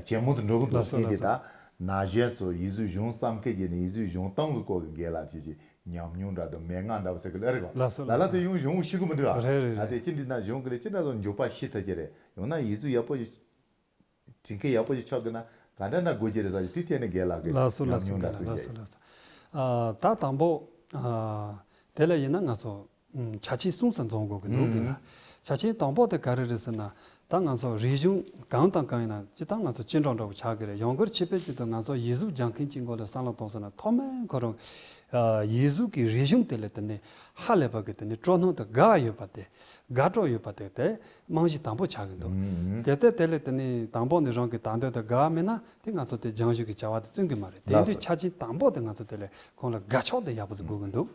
ཇེ་མང་དུ་འགྲོ་གི་འདུག། ལགས་སོ། ཡིན་ཏེ། ལགས་སོ། ད་ན་གཞོན་ཚོ་ཡིག་གཟུགས་སྦྱོང་བསམ་མཁན་གྱི་ནི། ཡིག་གཟུགས་སྦྱོང་སྟངས་ཀྱི་སྐོར་གྱི་རྒན་ལགས་ཀྱི་ཅིག་ཉམས་མྱོང་འདྲ་དང་མན་ངག་འདྲ་བོ་ཟེར་གི་ལ་རེད་བ། ལགས་སོ། ལ་ལ། ལགས་སོ། དེ་ཡང་སྦྱོང་ཤེས་གི་མི་འདུག་ཨ། རེད་རེད། ད་དེ་རེད། ཅི་འདྲ་ན་གཞུང་གི་ལས་ཅི་འདྲ་བཟོ་འཇོག་པ་ཤེས་ཐུབ་ཀྱི་རེད། ཡང་ན་ཡིག་གཟུགས་ཡག་པོ་ཞིག་བྲིས་མཁན་ཡག་པོ་ཞིག་ཆགས་དགོས་ན་ག་འདྲ་ན་དགོས་ཀྱི་རེད་ཟེར་གྱི། དེའི་ཐད་ནས་རྒན་ལགས་ཀྱི། ལགས་སོ། ལགས་སོ། ཉམས་མྱོང་འདྲ་ཟེར་གྱི། ལགས་སོ། ལགས་སོ། ཨ། ད་དང་པོ། ཨ། དེ་ལ་ཡིན་ན་ང་ཚོ། ཨུམ། ཆ་རྐྱེན་གསུམ་ཙམ་འཛོམས་དགོས་ཀྱི་འདུག་གི་ན། ཨུམ། ཆ་རྐྱེན་དང་པོ་དེ་ག་རེ་རེད་ཟེར་ན། ད་ང་ཚོ་རིག་གཞུང་གང་དང་གང་ཡིན་ན་སྤྱིར་བཏང་ང་ཚོ་སྤྱི་འགྲོ་འདྲ་བོ་ཆགས་ཀྱི་རེད། ཡང་སྒོས་ཕྱི་པའི་ཅིག་ཏུ་ང་ཚོ་ཡིག་གཟུགས་སྦྱང་མཁན་གྱི་སྐོར་ལ་བསམ་བློ་གཏོང་སོང་ན། ཐོག་མར་ཁོ་རང་ཡིག་གཟུགས་ཀྱི་རིག་གཞུང་དེ་ལ་དེ་ནས་ཧ་ལས་པ་གི་དེ་ནས་སྤྲོ་སྣང་དང་དགའ་བ་ཡོད་པ་དེ། དགའ་སྤྲོ་ཡོད་པ་དེ་དེ་རྨང་གཞི་དང་པོ་ཆགས་ཀྱི་འདུག། ཨུམ། གལ་ཏེ་དེ་ལ་དེ་ནས་དང་པོ་ནས་རང་གི་དང་འདོད་དང་དགའ་བ་མེད་ན། དེ་ང་ཚོ་དེ་སྦྱང་ཞུགས་ཀྱི་བྱ་བ་དེ་བརྩོན་གྱི་མ་རེད། དེ་ཡིན་དུས་ཆ་རྐྱེན་དང་པོ་དེ་ང་ཚོ་དེ་ལ་ཁོང་ལ་དགའ་ཕྱོགས་དེ་ཡག་པོ་ཞིག་དགོས་ཀྱི་འདུག།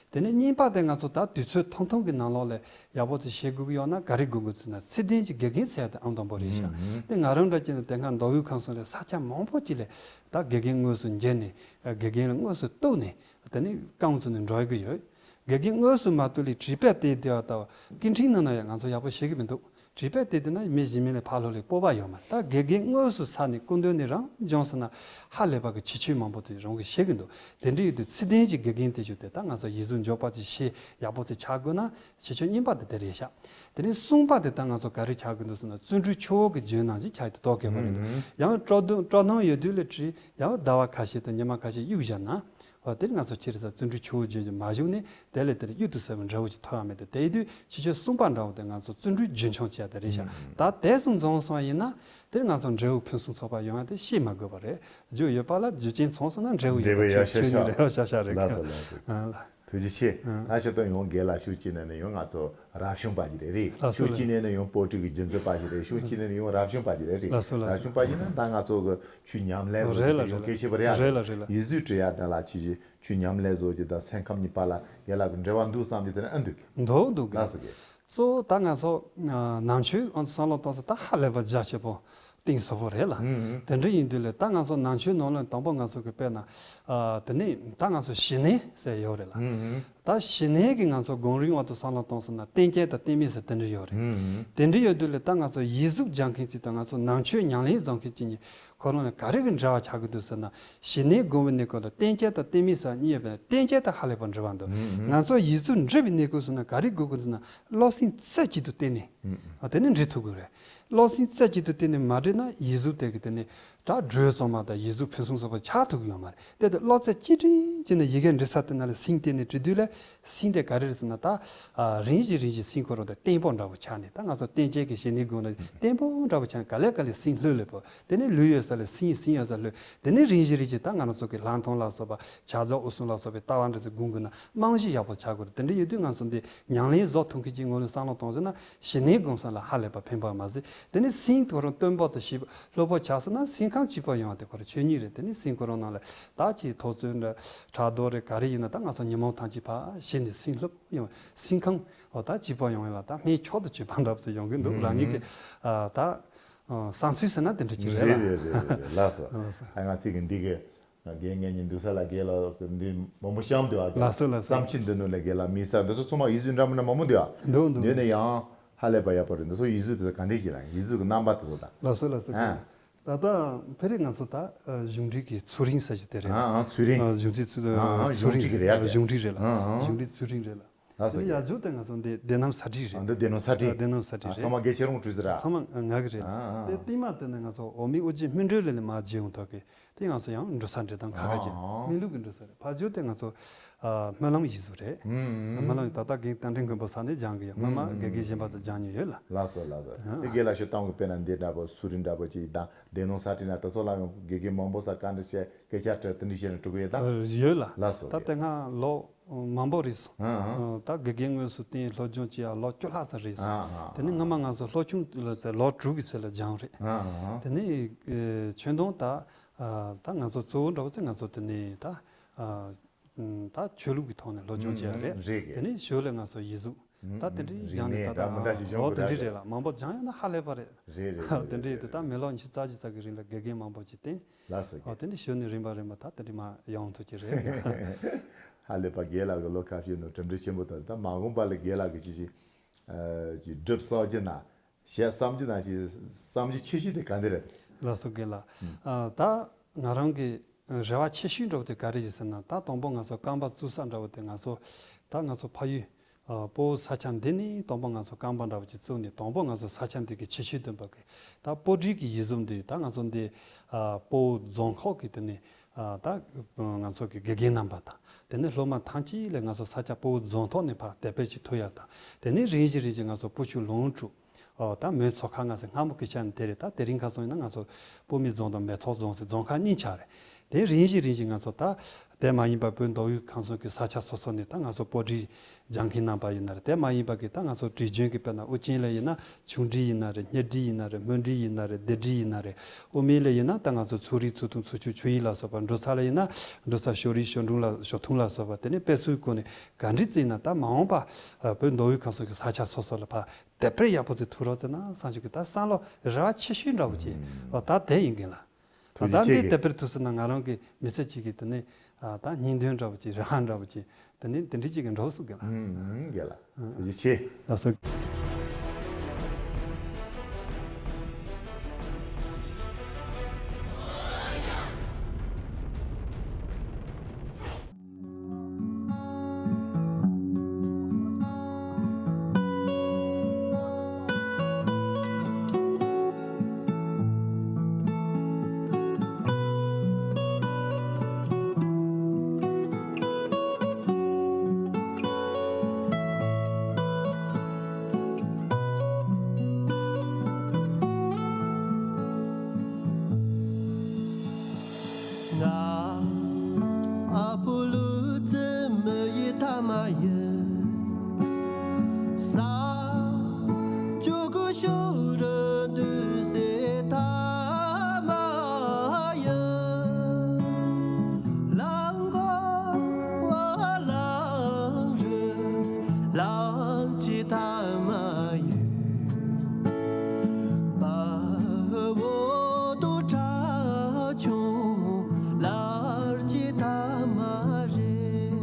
དེ་ནས་གཉིས་པ་དེ་ང་ཚོ་ད་དུས་ཚོད་ཐུང་ཐུང་གི་ནང་ལོགས་ལ་ཡག་པོ་དེ་བྱེད་དགོས་ཀྱི་ཡོད་ན་ག་རེ་དགོས་ཀྱི་ཟེར་ན། ཚད་ལྡན་གྱི་དགེ་རྒན་ཟེར་ཡ་དེ་ཨང་དང་པོ་རེད་ཤག། ཨུམ། དེ་ང་རང་འདྲ་བྱས་ན་དེ་སྔ་མདོ་དབུས་ཁམས་གསུམ་ལ་ས་ཆ་མང་པོ་ཅིག་ལ་ད་དགེ་རྒན་དངོས་སུ་མཇལ་ནས། དགེ་རྒན་ལ་དངོས་སུ་གཏུགས་ནས། དེ་ནས་རྐང་བཙུགས་ནས་འགྲོ་གི་ཡོད། དགེ་རྒན་དངོས་སུ་མ་གཏུགས་ལས་བྲིས་པ་དེ་བལྟས་པ་དང་སྐད་འཕྲིན་ནང་ན་ཡང་ང་ཚོ་ཡག་པོ་ཤེས་ཀྱི་མི་འདུག། བྲིས་པ་དེ་བལྟས་ན་མི་གཞན་མི་ལ་ཕར་ལོགས་ལ་སྤོབས་པ་ཡོད་མ་རེད། ད་དགེ་རྒན་དངོས་སུ་ས་ནས་སྐུ་མདུན་ནས་རང་སྦྱངས་སོང་ན་ཧ་ལས་པ་གི་ཁྱད་ཆོས་མང་པོ་དེ་རང་གིས་ཤེས་ཀྱི་འདུག། དེ་འདྲ་ཡོད་དུས་ཚད་ལྡན་གྱི་དགེ་རྒན་དེ་ཞུ་དེ་ད་ང་ཚོ་ཡིག་གཟུགས་འཇོག་པ་ཅིག་ཤེས་ཡག་པོ་ཅིག་ཆགས་དགོས་ན་ཁྱད་ཆོས་གཉིས་པ་དེ་དེ་རེད་ཤག། དེ་ནས་གསུམ་པ་དེ་ད་ང་ཚོ་ག་རེ་ཆགས་ཀྱི་འདུག་ཟེར་ན། བརྩོན་འགྲུས་ཆུ་བོ་གི་རྒྱུན་ནང་བཞིན་ཆགས་ཏེ་ཐོག་གི་མ་རེད་འདུག། ཨུམ། ཡང་སྤྲོ་སྣང་སྤྲོ་སྣང་ཡོད་དུས་ལ་བྲིས། ཡང་ཟླ་བ་ཁ་ཤས་དང་ཉི་མ་ཁ་ཤས་གཡུག་བཞག་ན། འོ་དེར་ང་ཚོ་ཅི་རེད་ཟེར། བརྩོན་འགྲུས་ཆུ་བོ་རྒྱུན་བཞིན་མ་ཞུགས་ནས་དེ་ལས་དེར་གཡུལ་དུ་ཟ་བའི་འབྲས་བུ་ཅིག་ཐོབ་ཡ་མེད་དེ། དེ་ཡིན་དུས་ཁྱད་ཆོས་གསུམ་པ་འདྲ་བོ་དེ་ང་ཚོ་བརྩོན་འགྲུས་རྒྱུན་འཁྱོངས་བྱེད་ཡ་དེ་རེད་ཤག། ཨུམ། ད་དེ་གསུམ་འཛོམས་སོང་བ་ཡིན་ན་དེར་ང་ཚོ་འབྲས་བུ་ཕུན་སུམ་ཚོགས་པ་ཡོང་ཡ་དེ་བཤད་མ་དགོས་པ་རེད། རྒྱུ་ཡོད་པ་ལ་རྒྱུ་རྐྱེན་ཚང་སོང་ན་འབྲས་བུ་ཡོད་པ། འབྲས་བུ་ཡོད་ཤག་ཤག། ཆོས་ཉིད་ལ་ཡོད་ཤག་ཤག་རེད། ལགས་སོ། ལགས་སོ། ཨ་ལ། ཐུགས་རྗེ་ཆེ། ཨ། ད་ཆེད་དུ་ཡང་རྒན་ལགས་ཤུགས་ཅིག་ནས་ནི་ཡང་ང་ཚོ་རབ་བྱུང་པ་ཞིག་རེད། རེད། ལགས་སོ། ཤུགས་ཅིག་ནས་ནི་ཡང་བོད་ཕྲུག་གི་རྒྱུན་འཛིན་པ་ཞིག་རེད། ཤུགས་ཅིག་ནས་ནི་ཡང་རབ་བྱུང་པ་ཞིག་རེད། རེད། ལགས་སོ། ལགས་རབ་སོ། བྱུང་པ་ཡིན་ན་ད་ང་ཚོ་གི་ཆོས་ཉམས་ལེན་བཟོ་རྒྱུ་རེད་ལ། དེ་ཡང་རེད་ལ། གལ་ཆེ་བ་རེད། རེད་ལ། རེད་ལ། ཡིག་གཟུགས་བྲི་ཡ་དེ་ལ་ཆོས་ཆོས་ཉམས་ལེན་བཟོ་རྒྱུ་དང་སེམས་ཁམས་གཉིས་བར་ལ་རྒན་ལགས་ཀྱི་འབྲེལ་བ་འདུག་བསམ་རྒྱུ་དེ་ནི་ཨ་འདུག་གི། འདུག་འདུག་གི། ལགས་སོ་གི། གཙོ་བོ་ད་ང་ཚོ་ཨ་ནང་ཆོས་ཨ་བསམ་བློ་གཏོང་ས་ད་ཧ་ལས་པ་རྒྱ་ཆེ་པོ་གཏིང་ཟབ་པོ་རེད་ལ། ཨུ་ཨུ། དེ་འདྲ་ཡིན་དུས་ལས་ད་ང་ཚོ་ནང་ཆོས་ནང་ལ་དང་པོ་ང་ཚོ་གི་དཔེར་ན་ཨ་དེ་ནས་ད་ང་ཚོ་ཞི་གནས་ཟེར་ཡོད་རེད་ལ། ཨུ་ཨུ། ད་ཞི་གནས་ཀྱི་ང་ཚོ་སྒོམ་རིམ་བར་དུ་བསམ་བློ་གཏོང་སོང་ན་རྟེན་ཅན་དང་རྟེན་མེད་ཟེར་དེ་འདྲ་ཡོད་རེད། ཨུ་ཨུ། དེ་འདྲ་ཡོད་དུས་ལས་ད་ང་ཚོ་ཡིག་གཟུགས་སྦྱང་མཁན་ཅིག་དང་ང་ཚོ་ནང་ཆོས་ཉམས་ལེན་བཟོ་མཁན་ཅིག་གཉིས་ཁོ་རང་ལ་ག་རེ་གི་འབྲེལ་བ་ཆགས་ཀྱི་འདུག་ཟེར་ན། ཞི་གནས་སྒོམ་པའི་གནས་སྐབས་ལ་རྟེན་ཅན་དང་རྟེན་མེད་ཟེར་གཉིས་ཡོད་པས་ན་རྟེན་ཅན་དང་ཧ་ལས་པ་འབྲེལ་བ་འདུག། ཨུ་ཨུ། ང་ཚོ་ཡིག་གཟུགས་འབྲི་བའི་གནས་སྐབས་སུ་ན་ག་རེ་དགོས་ཀྱི་འདུག་ན་བློ་སེམས་རྩེ་གཅིག་ཏུ་བསྟེན་ནས། ཨུ་ཨུ། ཨ་དེ་ནས་འབྲི་ཐུབ་ཀྱི་རེད། བློ་སེམས་རྩེ་གཅིག་ཏུ་བསྟེན་ནས་མ་འབྲི་ན་ཡིག་གཟུགས་དེ་གི་དེ་ནས་ད་སྒྲོལ་ཚང་མ་དང་ཡིག་གཟུགས་ཕུན་སུམ་ཚོགས་པ་ཆགས་ཐུབ་ཀྱི་ཡོད་མ་རེད། དེ་དེ་བློ་རྩེ་གཅིག་སྒྲིམ་གྱིས་ནས་ཡི་གེ་འབྲི་ས་དེ་ན་ལ་སེམས་གཏད་ནས་བྲིས་དུས་ལ་སེམས་དེ་ག་རེ་རེད་ཟེར་ན་ད་ཨ་རིམ་བཞིན་རིམ་བཞིན་སེམས་ཁོ་རང་དང་བརྟན་པོ་འདྲ་པོ་ཆགས་ནས། ད་ང་ཚོ་རྟེན་ཅན་གྱི་ཞི་གནས་སྒོམ་ན་བརྟན་པོ་འདྲ་པོ་ཆགས་ནས་ག་ལེ་ག་ལེ་སེམས་ལྷོད་ལྷོད་པོ། དེ་ནས་ལུས་ཡོད་ས་ལ་སེམས་སེམས་ཡོད་ས་ལུས། དེ་ནས་རིམ་བཞིན་རིམ་བཞིན་ད་ང་རང་ཚོ་གི་ལྷག་མཐོང་ལ་སོགས་པ་ཕྱག་རྫོགས་འོད་སྲུང་ལ་སོགས་པའི་ལྟ་བ་འདྲ་ཚོ་སྒོམ་དགོས་ན་རྨང་གཞི་ཡག་པོ་ཆགས་དགོས་རེད། དེ་འདྲ་ཡོད་དུས་ང་ཚོ་འདི་ཉམས་ལེན་བཟོ་ཐུབ་མཁན་གྱི་ངོས་ནས་བསམ་བློ་གཏོང་ཟེར་ན་ཞི་གནས་སྒོམ་ས་ལ་ཧ་ལས་པ་ཕན་པ་མ་ཟད། དེ་ནས་སེམས་ཁོ་རང་བརྟན་པོ་དང་ཞི་ལྷོད་པོ་ཆགས་སོང་ན་སེམས་ཁམས་སྐྱིད་པོ་ཡོང་བ་དེ་ཁོ་རང་ཆོས་ཉིད་རེད། དེ་ནས་སེམས་ཁོ་རང་ནང་ལ་ད་ཅིག་ཐོབ་ཚོད་འདྲ་ཕྲག་དོག་རེད་ག་རེ་ཡིན་ན་ད་ང་ཚོ་ཉོན་མོངས་ཐམས་ཅད་ཕར་ཞི་ནས་སེམས་ལྷོད་པོ་ཡོང་སེམས་ཁམས་འོ་ད་སྐྱིད་པོ་ཡོང་ཡ་ལ་ད་སྨན་མཆོག་ཏུ་གྱུར་པ་འདྲ་པོ་ཞིག་ཡོང་གི་འདུག། རང་ཉིད་ཀྱི་ཨ་ད་ཨ་བསམ་ཚུལ་ཟེར་ན་དེ་འདྲ་ཅིག་རེད་རེད་ལ། རེད་རེད་རེད་རེད། ལགས་སོ། ལགས་སོ། ཨ་ང་ཚིག་གི་འདི་གི་རྒན་ངེད་གཉིས་འདུག་ས་ལ་རྒན་ལགས་འདི་མང་པོ་བཤམས་འདུག་ཨ། ལགས་སོ་ལགས་སོ། བསམ་ཚུལ་འདི་ནང་ལ་རྒན་ལགས་མི་ས་འདི་ཚོ་ཚང་མ་ཡིག་གཟུགས་འདྲ་མི་འདྲ་མང་པོ་འདུག་ཨ། འདུག་འདུག། འདི་ནས་ཡང་ཧ་ལས་པ་ཡག་པོ་རེད། འདི་ཚོ་ཡིག་གཟུགས་དེ་ཚོ་ག་འདྲས་ཀྱི་ལ་ཡིག་གཟུགས་ཀྱི་རྣམ་པ་དེ་ཚོ་དང་། ལགས་སོ་ལགས་སོ། ཨ། ད་ལྟ་ཕ་རི་ང་ཚོ་ད་གཞུང་འབྲེལ་གྱི་ཚུལ་རིང་ཟེར་རྒྱུ་དེ་རེད། ཨ་ཨ་ཚུལ་རིང་། གཞུང་འབྲེལ་ཚུལ་ཨ་ཨ་གཞུང་འབྲེལ་གྱི་རེད་ཨ། གཞུང་འབྲེལ་རེད་ལ། ཨ་ཨ་གཞུང་འབྲེལ་ཚུལ་རིང་རེད་ལ། ཨ་སོ་དེ་ཡག་ཇོ་དེ་ང་ཚོ་འདི་སྡེ་སྣོམ་ས་ཁྲི་རེད། ཨ་འདི་སྡེ་སྣོམ་ས་ཁྲི། སྡེ་སྣོམ་ས་ཁྲི་རེད། ཚང་མ་སྒེར་ཁྱེར་རོང་གྲུ་ཟེར་ར། ཚང་མ་ང་གི་རེད། ཨ་ཨ། དེ་རྟིང་མ་དེ་ནས་ང་ཚོ་འོག་མིན་ཨོ་རྒྱན་སྨིན་གྲོལ་ལས་ནས་མར་མཇལ་ཡོང་ཐོག་གི་དེ་ང་ཚོ་ཡང་འགྲོ་ས་འདྲེ་དང་ཁ་ཁ་ཅན་ཨ་ཨ། སྨིན་ལུགས་ཀྱི་འགྲོ་ས་རེད། ཕ་ཇོ་དེ་ང་ཚོ་ཨ་སྨོན་ལམ་ཡིག་གཟུགས་རེད། ཨ་སྨོན་ལམ་ཡིག་ད་ལྟ་རྒན་རྟ་མགྲིན་མགོན་པོ་ས་ནས་སྦྱང་གི་ཡོད། སྔོན་མ་དགེ་རྒན་གཞན་པ་ཚོ་སྦྱང་མྱོང་ཡོད་ལ། ལགས་སོ་ལགས་སོ། དེ་དགེ་ལགས་ཤོད་སྟངས་ཀྱི་དཔེར་ན་འདི་འདྲ་པོ་སུ་རི་འདྲ་པོ་ཅིག་དང་སྡེ་སྣོམ་ས་ཁྲི་ན་དེ་ཚོ་ལ་ཡང་དགེ་རྒན་མང་པོ་ས་བཀའ་འདྲི་བྱས་སྐད་ཆ་དྲིས་དེ་འདྲ་བྱས་ནས་འགྲོ་གི་ཡོད་ད། ཡོད་ལ། ལགས་སོ། ད་དེ་སྔ་ལོ་མང་པོ་རེད་སོང་། ཨ་ཨ། ད་དགེ་རྒན་དངོས་སུ་བསྟེན་སློབ་སྦྱོང་བྱེད་ཡ་ལོ་བཅུ་ལྷག་ཙམ་རེད་སོང་། ཨ་ཨ། དེ་ནས་སྔ་མ་ང་ཚོ་སློབ་ཆུང་ལོ་ཚད་ལོ་དྲུག་གི་ཚད་ལ་སྦྱངས་རེད། ཨ་ཨ། དེ་ནས་ཨེ་ཆོས་དོན་ད་ཨ་ད་ང་ཚོ་གཙོ་བོ་འདྲ་བོ་ཚེ་ང་ཚོ་དེ་ནས་ད་ཨ་ད་ཆོས་ལུགས་ཀྱི་ཐོག་ནས་སློབ་སྦྱོང་བྱེད་ཡ་རེད། རེད་གི། དེ་ནས་ཞོར་ལ་ང་ཚོ་ཡིག་གཟུགས་ད་དེ་འདྲའི་སྦྱངས་ནས་ད་ད་ཨ་འོ་དེ་འདྲའི་རེད་ལ་མང་པོ་སྦྱངས་ཡོད་ན་ཧ་ལས་པ་རེད། རེད་རེད་རེད། དེ་འདྲའི་དེ་ད་མི་ལོ་ཉི་ཤུ་རྩ་གཅིག་ཙམ་གི་རིང་ལ་དགེ་རྒན་མང་པོ་ཅིག་བསྟེན། ལགས་སོ། ཨ་དེ་འདྲ་ཞུ་ནས་རིམ་པ་རིམ་པ་ད་དེ་འདྲ་མ་ཡོང་ཐུབ་ཀྱི་རེད། ཧ་ལས་པ་རྒན་ལགས་ཀྱི་ལོ་ཁ་ཤས་ནང་གྲུབ་འབྲས་ཆེན་པོ་དང་ད་མ་འོངས་པ་ལ་རྒན་ལགས་ཀྱི་ཅི་ཞིག་ཨ་ཅིག་སྒྲུབ་བསམ་རྒྱུ་ན་བྱེད་བསམ་རྒྱུ་ན་ཅིག་བསམ་རྒྱུ་ཆེ་ཤོས་དེ་ག་འདི་རེད། ལགས་སོ་རྒན་ལགས། ཨ་ད་ང་རང་གི་རེ་བ་ཆེ་ཤོས་འདྲ་བོ་དེ་ག་རེ་ཡིན་ཟེར་ན་ད་དང་པོ་ང་ཚོ་རྐང་པ་བཙུགས་ས་འདྲ་བོ་དེ་ང་ཚོ་ད་ང་ཚོ་ཕ་ཡུལ། ཨ་སྤོ་བོ་ས་ཆ་འདི་ནས་དང་པོ་ང་ཚོ་རྐང་པ་འདྲ་བོ་ཅིག་བཙུགས་ནས་དང་པོ་ང་ཚོ་ས་ཆ་འདི་གི་ཆེ་ཤོས་སྟོན་པ་གི་ད་སྤོ་སྒྲིག་གི་ཡིག་གཟུགས་འདི་ད་ང་ཚོ་འདི་ཨ་སྤོ་བོ་རྫོང་ཁག་གི་དེ་ནས་ཨ་ད་ང་ཚོ་གི་དགེ་རྒན་རྣམ་པ་དང་དེ་ནས་སློབ་མ་ཐམས་ཅད་ལ་ང་ཚོ་ས་ཆ་སྤོ་བོ་རྫོང་ཐོག་ནས་ཕར་དེད་དཔོན་ཅིག་ཐུག་ཡ་དང་དེ་ནས་རིམ་བཞིན་རིམ་བཞིན་ང་ཚོ་སྤོ་ཆུ་ལུང་དྲུག་ཨོ་ད་མོན་མཚོ་ཁ་ང་ཚོ་སྔ་མོ་གི་ཆ་ནས་དེ་རེད། ད་དེ་རིང་ཁ་སང་ཡིན་ན་ང་ཚོ་སྤོ་སྨད་རྫོང་དང་མེ་ཏོག་རྫོང་ཟེར་རྫོང་ཁག་གཉིས་ཆགས་རེད། དེ་རིམ་བཞིན་རིམ་བཞིན་ང་ཚོ་ད་དེ་མ་ཡིན་པ་བོད་མདོ་དབུས་ཁམས་གསུམ་གྱི་ས་ཆ་སོ་སོ་ནས་ད་ང་ཚོ་སྤོ་སྒྲིག་སྦྱང་མཁན་རྣམ་པ་ཡིན་ན་རེད། དེ་མ་ཡིན་པ་གི་ད་ང་ཚོ་དྲིལ་བརྗོད་ཀྱི་དཔེར་ན་ཨོ་རྒྱན་ལ་ཡིན་ན་ཆུང་སྒྲིག་ཡིན་ན་རེད། སྙེ་སྒྲིག་ཡིན་ན་རེད། སྨོན་སྒྲིག་ཡིན་ན་རེད། སྡེ་སྒྲིག་ཡིན་ན་རེད། དབུ་མའི་ལ་ཡིན་ན་ད་ང་ཚོ་ཚུལ་རིག་ཚུལ་མཐུན་ཚུལ་ཆུང་ཆོས་དབྱིངས་ལ་སོགས་པ། འབྲོག་ས་ལ་ཡིན་ན་འབྲོག་ས་ཞོ་རིག་ཞོ་འབྲོང་ལ་ཞོ་ཐུང་ལ་སོགས་པ། དེ་ནས་དཔེ་མཚོན་སྐོར་ནས་ག་འདྲ་བརྩིས་ན་ད་མ་འོངས་པ་བོད་མདོ་དབུས་ཁམས་གསུམ་གྱི་ས་ཆ་སོ་སོ་ལ་ཕར་དེབ་དཔེ་ཡག་པོ་ཅིག་ཐུག་རོགས་ཟེར་ན་བསམ་ཞིག་གི་ད་བསམ་བློ་རེ་བ་ཆེ་ཤོས་འདྲ་བོ་ཅིག་ཨ་ད་དེ་ཡིན་གི་ལ། ད་ཐུགས་རྗེ་ཆེ་ད་གི། དེབ་དཔེ་ཐུག་སོང་ན་ང་རང་གི་མི་ཚེ་གཅིག་གི་དེ་ནས་ཨ་ད་སྙིང་དོན་འདྲ་བོ་ཅིག་རེ་བ་འདྲ་བོ་ཅིག་དེ་ནས་དེ་འདྲ་ཅིག་གི་འགྲོ་སོང་གི་ལ། ཨུམ་ཨུམ་དགེ་ལ། ཐུགས་རྗེ་ཆེ། ལགས་སོ། མ་ཡིན། ས་ཆུ་ཀུ་ཤུ་རུ་འདུས་སའི་ཐ་མ་ཡིན། གླང་གོ་བ་གླང་རི་གླང་ཆེན་ཐ་མ་ཡིན། བལ་པོ་དང་ཁྲ་ཆུང་གླང་ཆེན་ཐ་མ་རེད།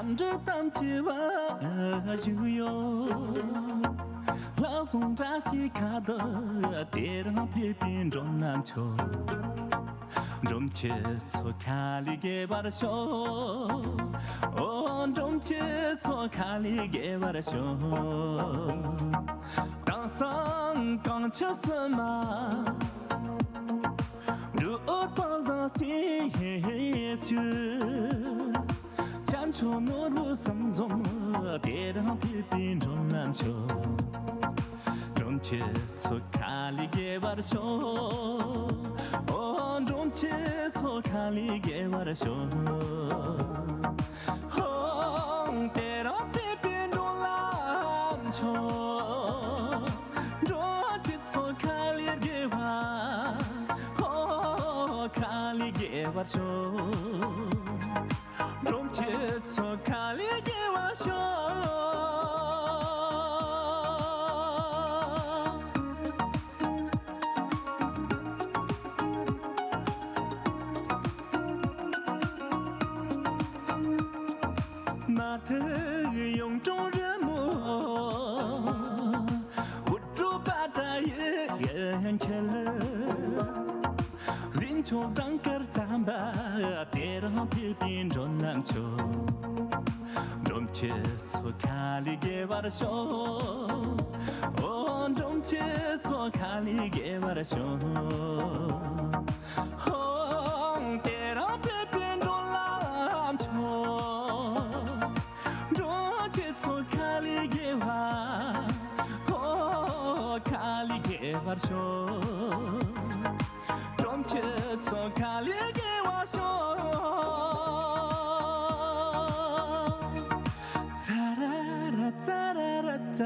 འབྲུ་གཏམ་གྱི་བ་བཞུགས་ཡོད། ལྷ་སྲུང་བཀྲ་ཤིས་ཁ་དོག་དེ་རང་ཕེབས་པའི་འགྲོ་ལམ་མཆོག་འབྲོམ་ཁྱི་ཚོ་ཁ་ལས་རྒྱས་པར་ཤོག་འོ་འབྲོམ་ཁྱི་ཚོ་ཁ་ལས་རྒྱས་པར་ཤོག་དེང་སང་གངས་ཁྱི་སུ་མ། འབྲུག་ཨོ་དཔལ་བཟང་རྩེ་བཅུ། བྱམས་ཆོས་ནོར་བུ་གསུམ་འཛོམས་དེ་རང་ཕེབས་པའི་འགྲོ་ལམ་མཆོག་འབྲོམ་ཁྱི་ཚོ་ཁ་ལས་རྒྱས་པར་ཤོག་འོ་འབྲོམ་ཁྱི་ཚོ་ཁ་ལས་རྒྱས་པར་ཤོག་ཧོ། དེ་རང་ཕེབས་པའི་འགྲོ་ལམ་མཆོག་འབྲོམ་ཁྱི་ཚོ་ཁ་ལས་རྒྱས་པར། ཧོ། ཁ་ལས་རྒྱས་པར་ཤོག་འབྲོམ་ཁྱི་ཚོ་ཁ་ལས་རྒྱས་པར་ཤོག་མ་ཐུག་ཡུང་དྲུང་རི་མོ། འུ་དྲུག་པ་ཏྲ་ཡི་ཡན་ཁྱེར། གཟིམ་ཆུང་བྲང་དཀར་རྩམ་པ་དེ་རང་ཕེབས་པའི་འགྲོ་ལམ་མཆོག་འབྲོམ་ཁྱི་ཚོ་ཁ་ལས་རྒྱས་པར་ཤོག་འོ་འབྲོམ་ཁྱི་ཚོ་ཁ་ལས་རྒྱས་པར་ཤོག་ཧོ། དེ་རང་ཕེབས་པའི་འགྲོ་ལམ་མཆོག་འབྲོམ་ཁྱི་ཚོ་ཁ་ལས་རྒྱས་པར། ཧོ། ཁ་ལས་རྒྱས་པར་ཤོག་འབྲོམ་ཁྱི་ཚོ་ཁ་ལས་རྒྱས་པར་ཤོག་ཙ་ར་ར་ཙ་ར་ར་ཙ།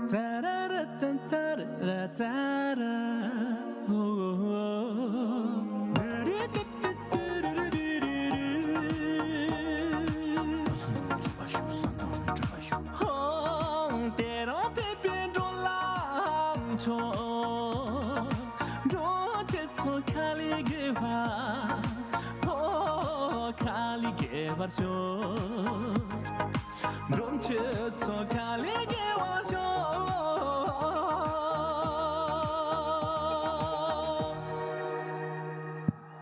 ཙ་ར་ར་ཙ་ཙ་ར་ར་ཙ་ར། ཧོ། ཧོ། དེ་རང་ཕེབས་པའི་འགྲོ་ལམ་མཆོག་འབྲོམ་ཁྱི་ཚོ་ཁ་ལས་རྒྱས་པར། ཧོ། ཁ་ལས་རྒྱས་པར་ཤོག་འབྲོམ་ཁྱི་ཚོ་ཁ་ལས་རྒྱས་པར་ཤོག་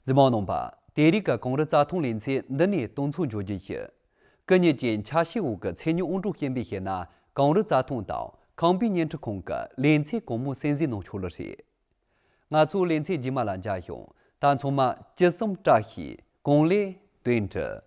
གཟིགས་མོ་བ་རྣམ་པ། དེ་རིང་གི་གངས་རི་རྩྭ་ཐང་ལེ་ཚན་འདི་ནས་གཏོང་ཚོགས་འཇོག་རྒྱུ་ཞུ། སྐུ་ཉིད་ཀྱི་འཆར་གཞིའི་འོག་གི་མཚན་ཉིད་དབང་གྲགས་ཞུ་བའི་ཞེ་ན། གངས་རི་རྩྭ་ཐང་དང་ཁང་པའི་བརྙན་འཕྲིན་ཁང་གི་ལེ་ཚན་གང་མོ་གསན་གཟིགས་གནང་ཆོག་ལ་རེད། ང་ཚོ་ལེ་ཚན་རྗེས་མ་ལ་མཇལ་ཡོང་། ད་ཚང་མ་ཇི་བསམ་བཀྲ་ཤིས། གང་ལེགས་དོན་འགྲུབ།